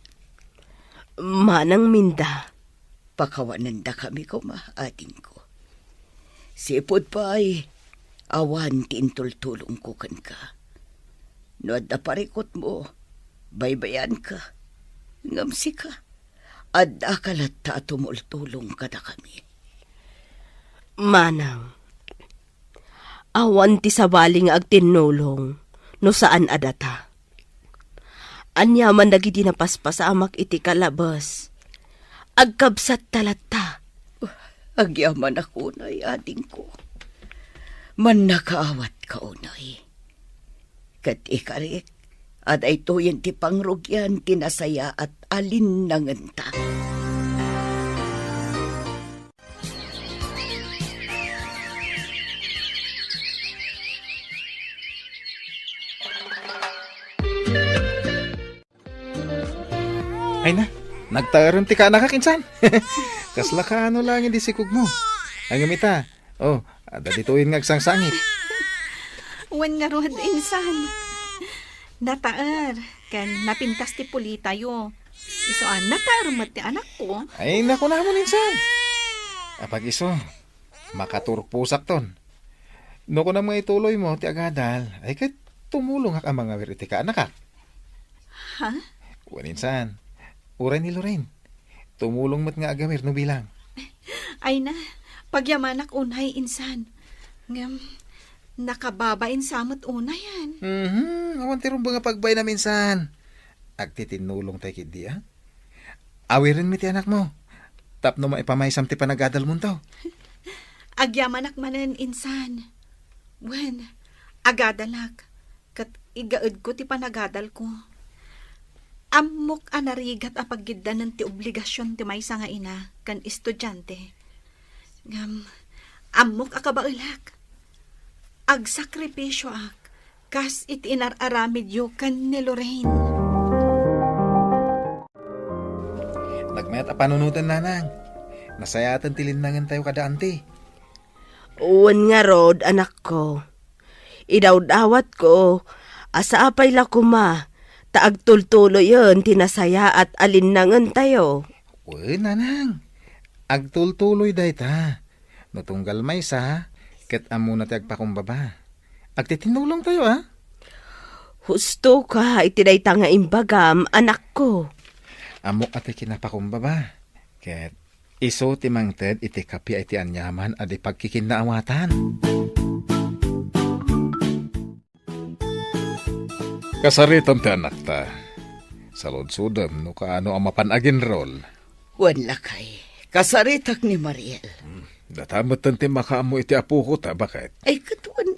Manang Minda. Pakawanendakami koma, adingko. Sipud pay, awan ti intultulongko kenka. No adda parikutmo, baybayanka. Ngem sika, addaka latta a tumultulong kadakami. Manang, awan ti sabali nga agtinnulong no saan a data. Aniaman dagiti napaspasamak iti kalabes, agkabsatta latta. Agyamanak unay, adingko. Mannakaawat ka unay. Ket ikarik a daytoyen ti pangrugian ti nasayaat a linnangenta. Ay na, nagtaerem ti kaanakak insan. Kasla kaano laeng di sikogmo. Ay, ngem ita, oh, adda ditoyen nga agsangsangit. Wen ngarud, insan. Nataer, ken napintas ti pulitayo. Isu a, nataer met ti anakko. Ay, nakunamon insan. Apag-isu, makaturposakton. No kunam nga ituloymo ti agadal, ay ket tumulongak a mangawir iti kaanakak. Ha? Wen insan, uray ni Lorraine. Tumulong met nga agawir no bilang. Ay na, pagyamanak unay insan. Ngem, nakababain sa met unayen. Mhm, awan ti rumbeng a pagbainam insan. Agtitinnulong tay ketdi, a? Awirenmi ti anakmo tapno maipamaysam ti panagadalmonto. Agyamanak manen insan. Wen, agadalak, ket igaedko ti panagadalko. Ammok a narigat a pagiddanen ti obligasion ti maysa nga ina ken estudiante. Ngem, ammok a kabaelak. Agsakripisioak kas iti inar-aramidyo ken ni Lorraine. Nagmayat a panunoten, nanang. Nasayaaten ti linnangentayo kada anti. Wen ngarud, anakko. Idawdawatko A sapay la koma ta agtultuloyen ti nasayaat a linnangentayo. Wen, nanang. Agtultuloy dayta. No tunggal maysa, ket ammona ti agpakumbaba. Agtitinnulongtayo, a? Husto ka iti dayta nga imbagam, anakko. Ammok a ti kinapakumbaba. Ket isu ti mangted iti kapi a iti aniaman a di pagkikinnaawatan. Kasaritam ti anakta. Saludsodem no kaano a mapan aginrol. Wen, lakay, kasaritak ni Mariel. Hmm, data metten ti makaammo iti apoko ta, baket? Ay, ket wen,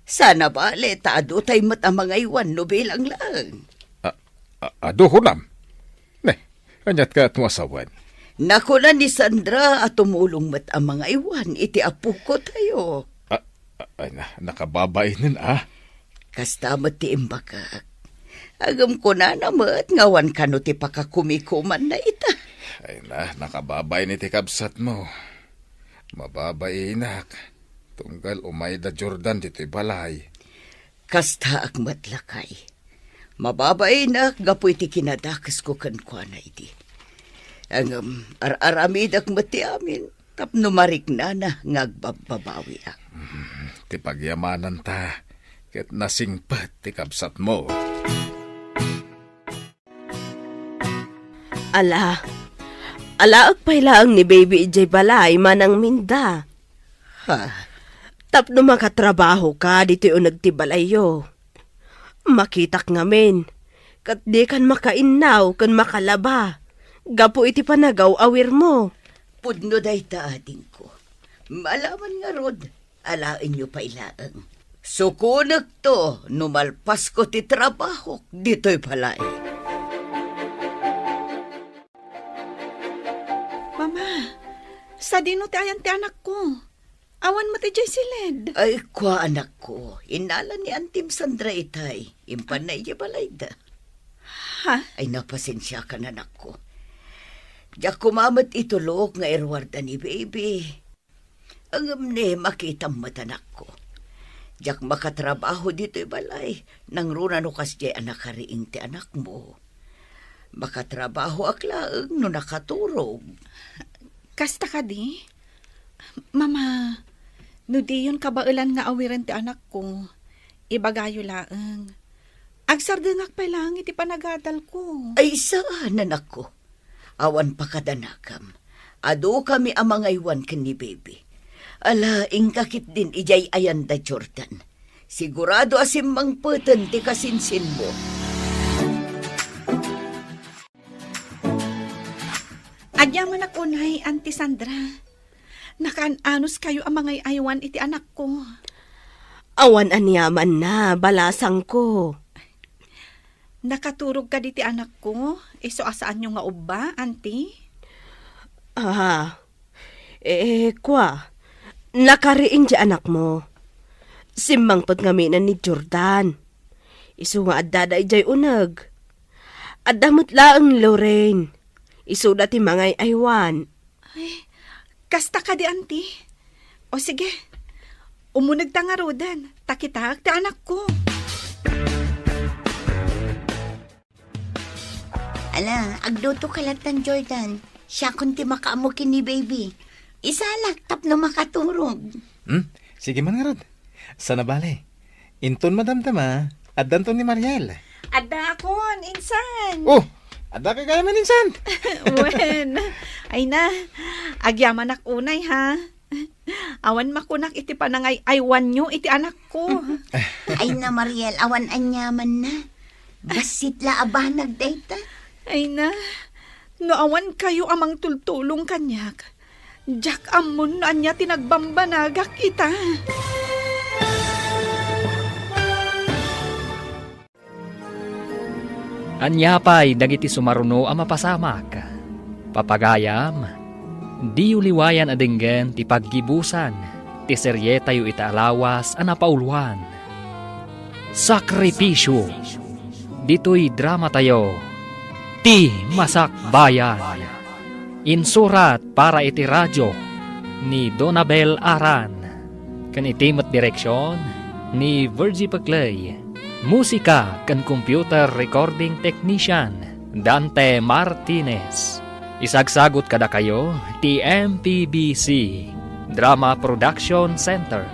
sana bale, ta adu tay met a mangaywan no bilang laeng. A, a, adu, kunam? Ne, aniat kayat mo a sawen? Nakuna ni Sandra a tumulong met a mangaywan iti apoko tayo. A, a, ay na, nakababainen, a. Kasta met ti imbagak. Ngem kunana met nga awan kano ti pakakumikumanna ita. Ay na, nakababain iti kabsatmo. Mababainak. Tunggal umayda Jordan ditoy balay. Kastaak met, lakay. Mababainak gapu iti kinadakesko kenkuana idi. Ngem ar-aramidek met ti amin tapno mariknana nga agbabbabawiak. Mm, ti pagyamananta ket nasingpet ti kabsatmo. Ala, alaek pay laeng ni baby idiay balay manang minda. Ha? Tapno makatrabaho ka ditoy uneg ti balayyo. Makitak ngamin, ket dikan makainnaw ken makalaba, gapu iti panagaw-awirmo. Pudno dayta, adingko. Malaman ngarud, alaenyo pay laeng. Sukonekto no malpasko ti trabahok ditoy balay. Mama, sadino ti ayan ti anakko? Awan met idiay siled. Ay, kua, anakko. Innala ni Antim Sandra itay. Impanna idiay balayda. Ha? Ay, napasensiakan, anakko. Diak koma met itulok nga iruarda ni baby. Ngem ne, makitam met, anakko. Diak makatrabaho ditoy balay. Nangruna no kasdiay a nakariing ti anakmo. Makatrabahoak laeng no nakaturog. Kasta kadi? Mama, no diyon kabaelan nga awiren ti anakko, ibagayo laeng. Agsardengak pay laeng iti panagadalko. Ay, saan, anakko. Awan pakadanakam. Adukami a mangaywan ken ni baby. Ala, inka ketdin idiay ayanda Jordan. Sigurado a simmangpeten ti kasinsinmo. Agyamanak unay, Auntie Sandra. Nakaan-anuskayo a mangay-aywan iti anakko. Awan aniamanna, balasangko. Nakaturog kadi ti anakko, isu a saanyo nga ubba, Auntie? Ah, eh, kua, nakariing ti anakmo. Simmangpet ngamin ni Jordan. Isu nga addada idiay uneg. Adda met laeng ni Lorraine. Isuda ti mangay-aywan. Ay, kasta kadi, Auntie? O sige, umunegta ngaruden, ta kitaek ti anakko. Ala, agluto ka lattan, Jordan. Siakon ti makaammo ken ni baby. Isalak tapno makaturog. Hmm? Sige man ngarud. Sana bale. Inton madamdama, addanton ni Mariel. Addaakon, insan. Oh, adda kay gayamen, insan. Wen. Ay na, agyamanak unay, ha? Awan makunak iti panangay-aywanyo iti anakko. Ay na, Mariel, awan aniamanna. Bassit la a banag dayta. Ay na, no awan kayo a mangtultulong kaniak, diak ammon no ania ti nagbambanagak ita. Ania pay dagiti sumaruno a mapasamak? Papagayam, diyo liwayan a denggen ti paggibusan ti serietayo ita a lawas a napauluan, Sakripisio. Ditoy dramatayo, Ti Masakbayan. Insurat para iti radio ni Donabel Aran, ken iti met direksion ni Virgie Peclay. Musika ken computer recording technician, Dante Martinez. Isagsagut kadakayo ti M P B C Drama Production Center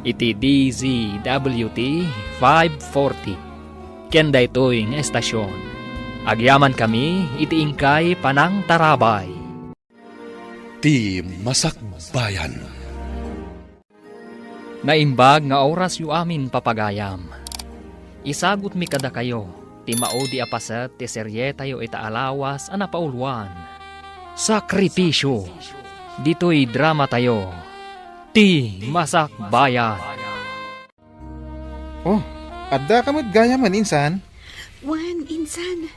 iti D Z W T five forty. Ken daytoy nga estasion, agyamankami iti inkay panangtarabay. Ti Masakbayan. Naimbag nga orasyo amin, papagayam. Isagutmi kadakayo ti maudi a paset ti serietayo ita a lawas a napauluan, Sakripisyo. Ditoy dramatayo, Ti Masakbayan. Oh, adda ka met gayamen, insan? Wen, insan.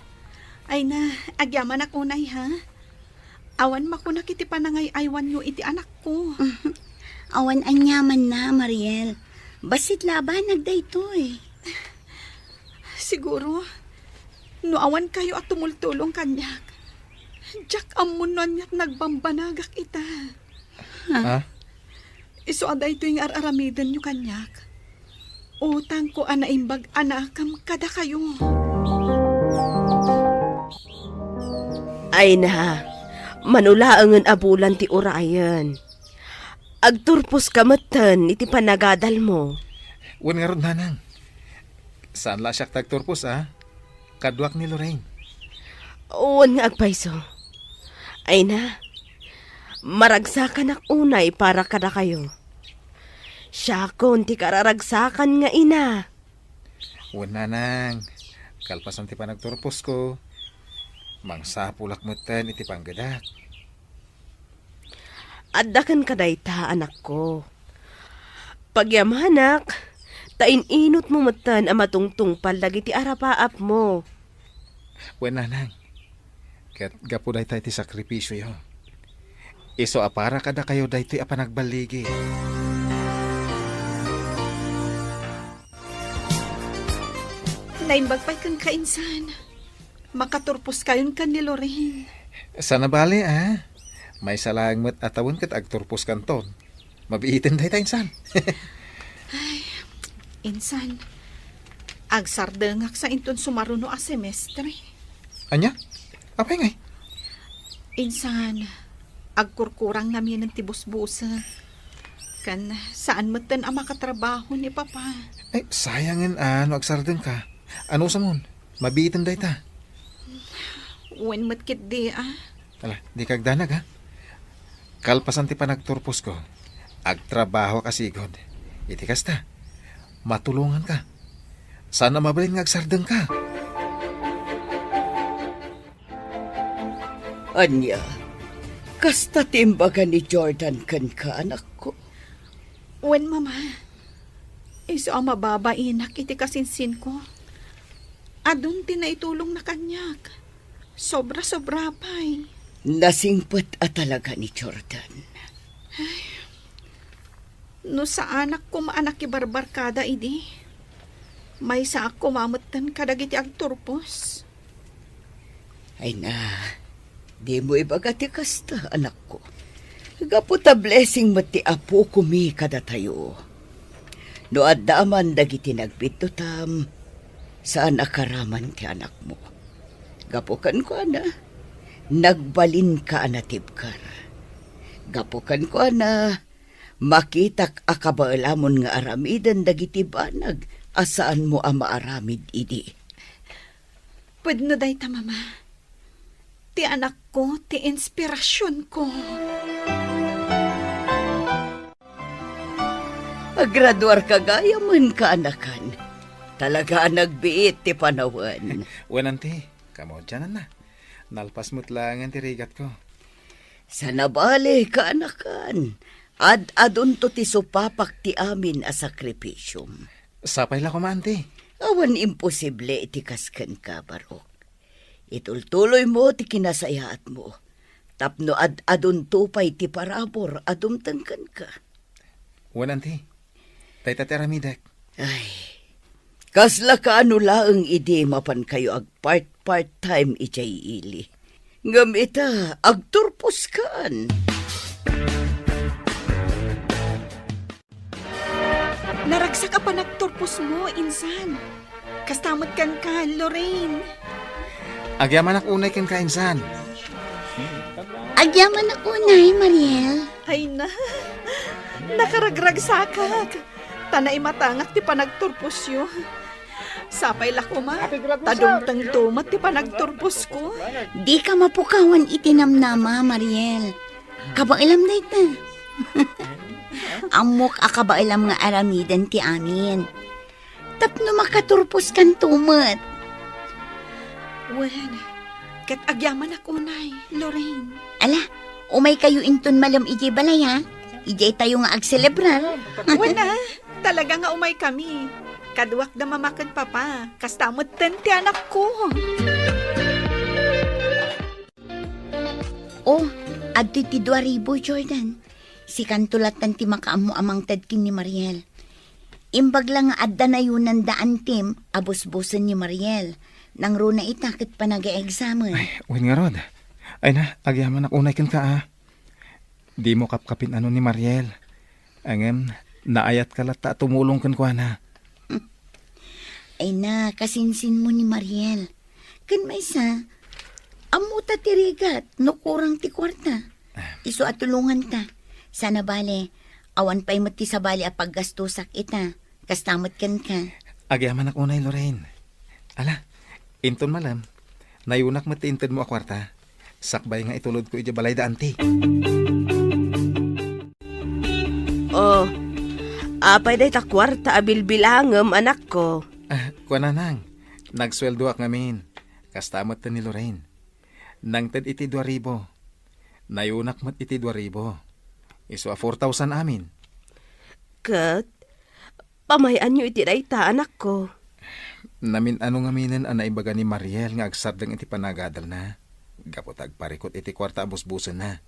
Ay na, agyamanak unay, ha? Awan makunak iti panangay-aywanyo iti anakko. Awan aniamanna, Mariel. Bassit labanag daytoy. Siguro, no awan kayo a tumultulong kaniak, diak ammon no aniat nagbambanagak ita. Ha? Isu a daytoy nga ar-aramidenyo kaniak, utangko a naimbag a nakem kadakayo. Ay na, mano laengen a bulan ti urayen. Agturposka metten iti panagadalmo. Wen ngarud, nanang. Saan la siak ti agturpos, a? Kaduak ni Lorraine. Wen nga agpayso. Ay na, maragsakanak unay para kadakayo. Siakon ti kararagsakan nga ina. Wen, nanang, kalpasan ti panagturposko, mangsapulak metten iti panggedak. Adda kenka dayta, anakko. Pagyamanak, ta in-inutmo metten a matungtungpal dagiti arapaapmo. Wen, nanang, ket gapu dayta iti sakripisioyo, isu a para kadakayo daytoy a panagballigi. Naimbag pay kenka, insan. Makaturposkayon ken ni Lorraine. Saan a bale, a? Maysa laeng met a tawen ket agturposkanton. Mabiiten dayta, insan. Ay, insan, agsardengak sa inton sumaruno a semestre. Ania? Apay ngay? Insan, agkurkurang naminen ti busbusek. Ken saan metten a makatrabaho ni Papa. Ay, sayangen a no agsardengka. Anusamon, mabiiten dayta. Wen met ketdi, a. Ala, dika agdanag, a. Kalpasan ti panagturposko, agtrabahoak a sigud. Iti kasta, matulonganka. Saan a mabalin nga agsardengka. Ania, kasta ti imbaga ni Jordan kenka, anakko? Wen, Mama. Isu a mababainak iti kasinsinko. Adun ti naitulongna kaniak. Sobra-sobra pay. Nasingpet a talaga ni Jordan. Ay, no saanak koma a nakibarbarkada idi, maysaak koma metten kadagiti agturpos. Ay na, dimo ibaga ti kasta, anakko. Gapu ta blessing met ti Apo kami kadatayo. No adda man dagiti nagbiddutam, saan a karaman ti anakmo. Gapu kenkuana, nagbalinka a natibker. Gapu kenkuana, makitak a kabaelamon nga aramiden dagiti banag a saanmo a maaramid idi. Pudno dayta, Mama. Ti anakko, ti inspirasionko. Agraduarka gayamen, kaanakan. Talaga a nagbiit ti panawen. Wen, Auntie, kamaudiananna. Nalpas met laengen ti rigatko. Saan a bale, kaanakan. Ad-adunto ti supapak ti amin a sakripisiom. Sapay la koma, Auntie. Awan imposible iti kas kenka, Barok. Itultuloymo ti kinasayaatmo tapno ad-adunto pay ti parabur a dumteng kenka. Wen, Auntie. Dayta ti aramidek. Ay, kasla kaano laeng idi mapankayo agpart-part time idiay ili. Ngem ita, agturposkan. Naragsak a panagturposmo, insan. Kasta met kenka, Lorraine. Agyamanak unay kenka insan. Agyamanak unay, Mariel. Ay na, nakaragragsakak. Ta naimatangak ti panagturposyo. Sapay la koma, ta dumtengto met ti panagturposko. Dika mapukawan iti namnama, Mariel. Kabaelam dayta. Ammok a kabaelam nga aramiden ti amin. Tapno makaturposkanto met. Wen, ket agyamanak unay, Lorraine. Ala, umaykayo inton malem idiay balay, ha? Idiay tayo nga agselebrar. Wen a, talaga nga umaykami. Kaduak da mama ken papa, kasta metten ti anakko. Oh, adtoy ti dua ribu, Jordan. Sikanto lattan ti makaammo a mangted ken ni Mariel. Imbag la nga adda nayunan da antim a busbusen ni Mariel. Nangruna ita ket panagaeksamen. Ay, wen ngarud. Ay na, agyamanak unay kenka, a. Dimo kapkapin-ano ni Mariel. Ngem, naayatka latta a tumulong kenkuana. Ay na, kasinsinmo ni Mariel. Ken maysa, ammota ti rigat no kurang ti kuarta. Ah. Isu a tulonganta. Sana bale, awan pay met ti sabali a paggastosak ita. Kasta met kenka. Agyamanak unay, Lorraine. Ala, inton malem, nayunak met ti intedmo a kuarta. Sakbay nga itulodko idiay balay da anti. Oh, apay dayta kuarta a bilbilangem, anakko? Ah, kuana, nang, nagsueldoak ngamin. Kasta met ni Lorraine. Nangted iti dua ribu. Nayunak met iti dua ribu. Isu a four thousand amin. Ket, pamay-anyo iti dayta, anakko? Namin-ano ngaminen a naibaga ni Mariel nga agsardeng iti panagadalna, gapu ta agparikut iti kuarta a busbusenna.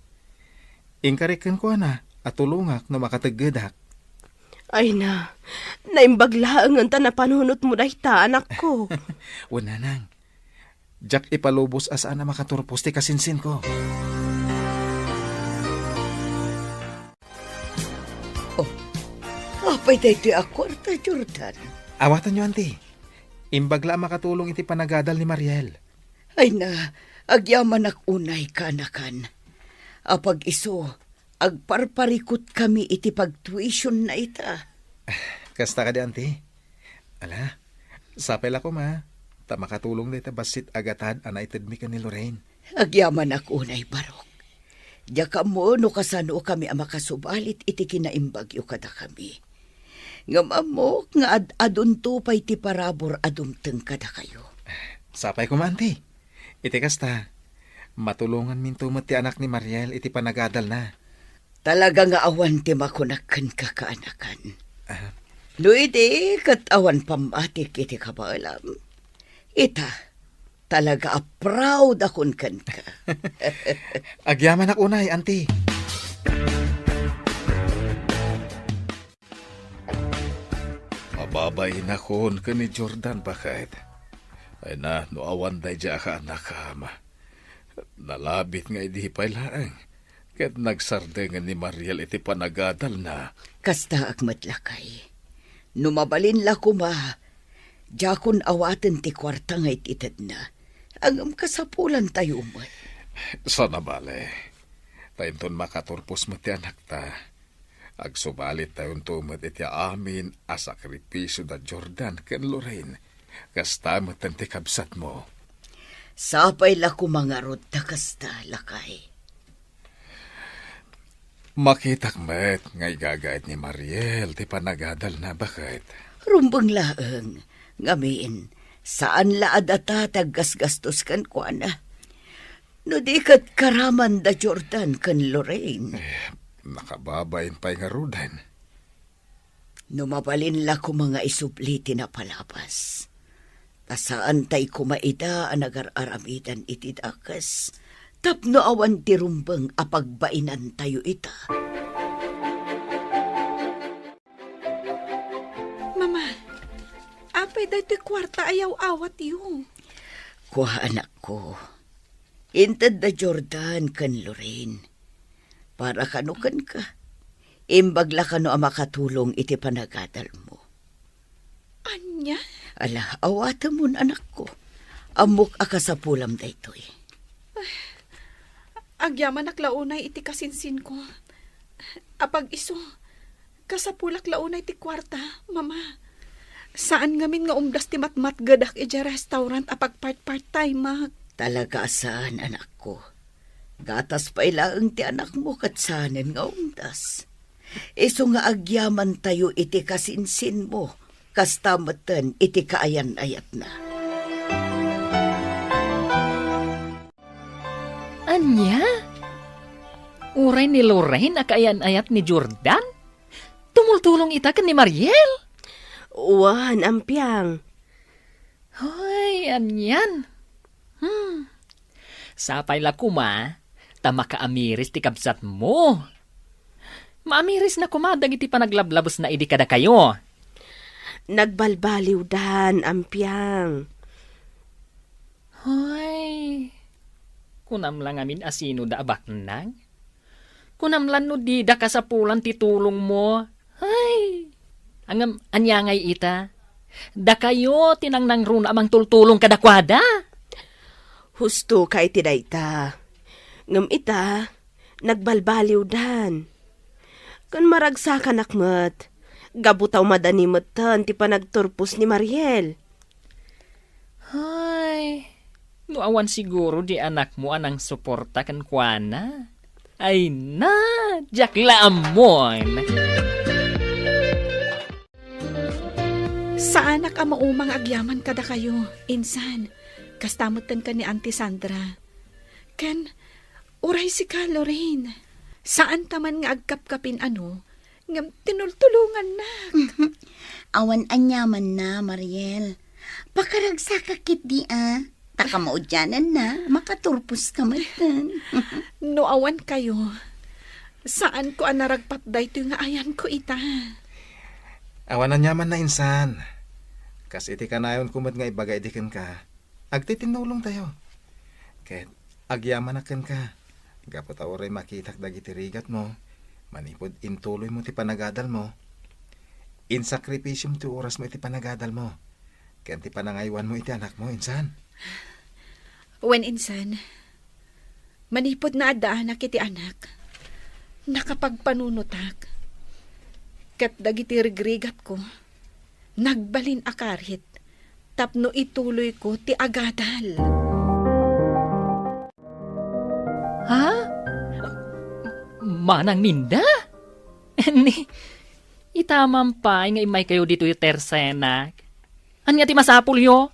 Inkarik kenkuana a tulongak no makateggedak. Ay na, naimbag laengen ta napanunotmo dayta, anakko. Wen, nanang. Diak ipalubos a saan a makaturpos ti kasinsinko. Oh, apay daytoy a kuarta, Jordan? Awatanyo, anti. Imbag la a makatulong iti panagadal ni Mariel. Ay na, agyamanak unay, kaanakan. Apag-isu, agparparikutkami iti pagtuition na ita. Kasta kadi, anti? Ala, sapay la koma, ta makatulong dayta bassit a gatad a naitedmi ken ni Lorraine. Agyamanak unay, Barok. Diak ammo no kasano kami a makasubalit iti kinaimbagyo kadakami. Ngem ammok nga ad-adunto pay ti parabur a dumteng kadakayo. Sapay koma, anti. Iti kasta, matulonganminto met ti anak ni Mariel iti panagadalna. Talaga nga awan ti makunak kenka, kaanakan. Ah. No idi ket awan pammatik iti kabaelam, ita, talaga a proud akon kenka. Agyamanak unay, anti. Mababainak ken ni Jordan, baket. Ay na, no awan daydiay a kaanakam. Nalabit nga idi pay laeng, ket nagsardengen ni Mariel iti panagadalna. Kastaak met, lakay. No mabalin la koma, diakon awaten ti kuarta nga it-itedna. Ngem kasapulantayo met. Sana bale. Ta inton makaturpos met ti anakta, agsubalittayonto met iti amin a sakripisio da Jordan ken Lorraine, kasta met ti kabsatmo. Sapay la koma ngarud ta kasta, lakay. Makitak met nga igagayat ni Mariel ti panagadalna, baket. Rumbeng laeng, ngamin, saan la a data ti aggasgastos kenkuana. No di ket karaman da Jordan ken Lorraine. Eh, nakababain pay ngaruden. No mabalin la koma nga isubli ti napalabas, ta saantay koma ida a nagar-aramidan iti dakes tapno awan ti rumbeng a pagbainantayo ita. Mama, apay daytoy kuarta a yaw-awatyo? Kua, anakko. Inted da Jordan ken Lorraine. Para kano kenka. Imbag la kano a makatulong iti panagadalmo. Ania? Ala, awatemon, anakko. Ammok a kasapulam daytoy. Agyamanak la unay iti kasinsinko. Apag-isu, kasapulak la unay ti kuarta, Mama. Saan ngamin nga umdas ti matmatgedak idiay restaurant a pagpart-part-timeak. Talaga a saan, anakko. Gatas pay laeng ti anakmo ket saanen nga umdas. Isu nga agyamantayo iti kasinsinmo, kasta metten iti kaayan-ayatna. Ania? Uray ni Lorraine a kaayan-ayat ni Jordan? Tumultulong ita ken ni Mariel? Wen, ampiang. Hoy, anian? Hmm. Sapay la koma, ta makaamiris ti kabsatmo. Maamirisna koma dagiti panaglablabesna idi kadakayo. Nagbalbaliwdan, ampiang. Hoy, kunam la ngamin a sinoda a baknang? Kunam lan no dida kasapulan ti tulongmo. Ay, ngem ania ngay ita? Dakayo ti nangnangruna a mangtultulong kadakuada. Husto ka iti dayta. Ngem ita, nagbalbaliwdan. Ken maragsakanak met, gapu ta umadani metten ti panagturpos ni Mariel. Ay, no awan siguro di anakmo a nangsuporta kenkuana. Ay na, diak la ammon. Saanak a maumang agyaman kadakayo, insan. Kasta metten ken ni Auntie Sandra. Ken, uray sika, Lorraine. Saan ta man nga agkapkapin ano, ngem tinultulongannak. Awan aniamanna, Mariel. Pakaragsakak ketdi a. Ta kamaudiananna, makaturpos ka metten. No awan kayo, saanko a naragpat daytoy nga ayanko ita. Awan aniamanna, insan. Kas iti kanayonko met nga ibaga idi kenka, agtitinnulongtayo. Ket agyamanak kenka, gapu ta uray makitak dagiti rigatmo, manipud intuloymo ti panagadalmo. Insakripisiom ti orasmo iti panagadalmo, ken ti panangaywanmo iti anakmo, insan. Wen, insan, manipud naaddaanak iti anak, nakapagpanunotak. Ket dagiti rigrigatko, nagbalin a karit tapno ituloyko ti agadal. Ha? Manang Minda? Ni, ita man pay nga immaykayo ditoy tersenak. Ania ti masapulyo?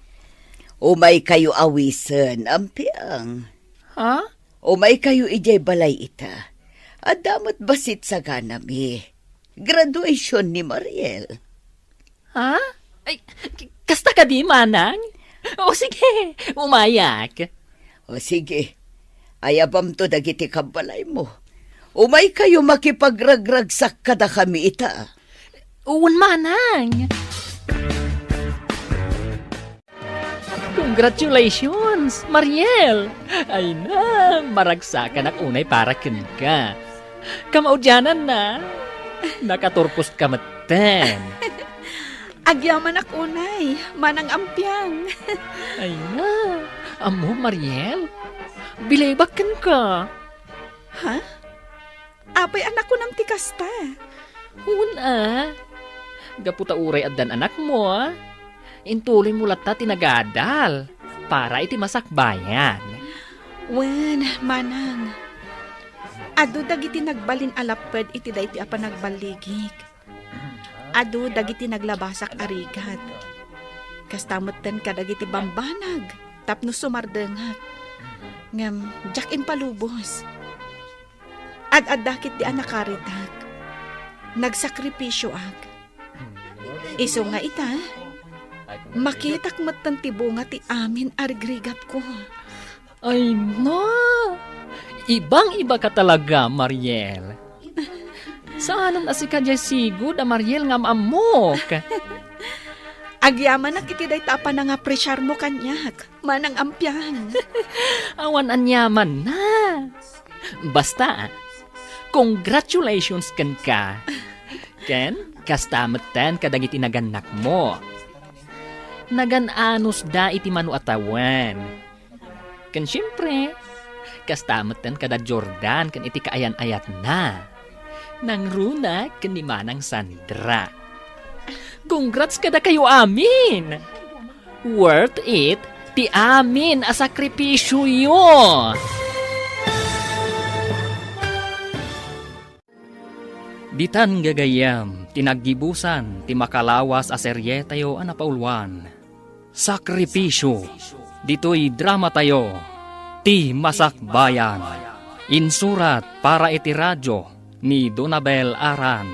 Umaykayo awisen, ampiang. Ha? Umaykayo idiay balay ita. Adda met bassit saganami. Graduation ni Mariel. Ha? Ay, k-, kasta kadi, manang? O sige, umayak. O sige, ayabamto dagiti kabbalaymo. Umaykayo makipagragragsak kadakami ita. Wen, manang. Congratulations, Mariel! Ay na, maragsakanak unay para kenka. Kamaudiananna, nakaturposka metten. Agyamanak unay, manang ampiang. Ay na, ammo, Mariel, bilibak kenka. Ha? Apay a nakunam ti kasta? Wen a. Gapu ta uray addan anakmo, intuloymo latta ti nagadal para iti masakbayan. Wen, manang. Adu dagiti nagbalin a lapped iti daytoy a panagballigik. Adu dagiti naglabasak a rigat. Kasta metten kadagiti bambanag tapno sumardengak. Ngem diak impalubos. Ad-adda ketdi a nakaritak. Nagsakripisioak. Isu nga ita, makitak metten ti bunga ti amin a rigrigatko. Ay na! Ibang-iba ka talaga, Mariel. Saanen a sika diay sigud a Mariel nga am-ammok. Agyamanak iti dayta a panangapresiarmo kaniak, manang ampiang. Awan aniamanna. Basta, congratulations kenka. Ken, kasta metten kadagiti nagannakmo. Nagan-anusda iti mano a tawen. Ken siempre, kasta metten kada Jordan ken iti kaayan-ayatna. Nangruna ken ni Manang Sandra. Congrats kadakayo amin! Worth it ti amin a sakripisyoyo! Ditan gagayyem ti naggibusan ti makalawas a serietayo a napauluan, Sakripisyo. Ditoy dramatayo, Ti Masakbayan. Insurat para iti radyo ni Donabel Aran,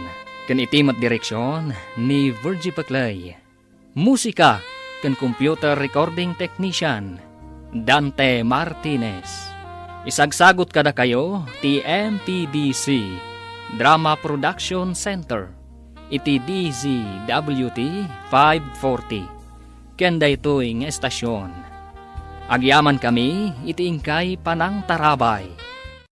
ken iti met direksyon ni Virgie Peclay. Musika ken computer recording technician, Dante Martinez. Isagsagut kadakayo ti M P B C Drama Production Center iti D Z W T five forty, ken daytoy nga estasion. Agyamankami iti inkay panangtarabay.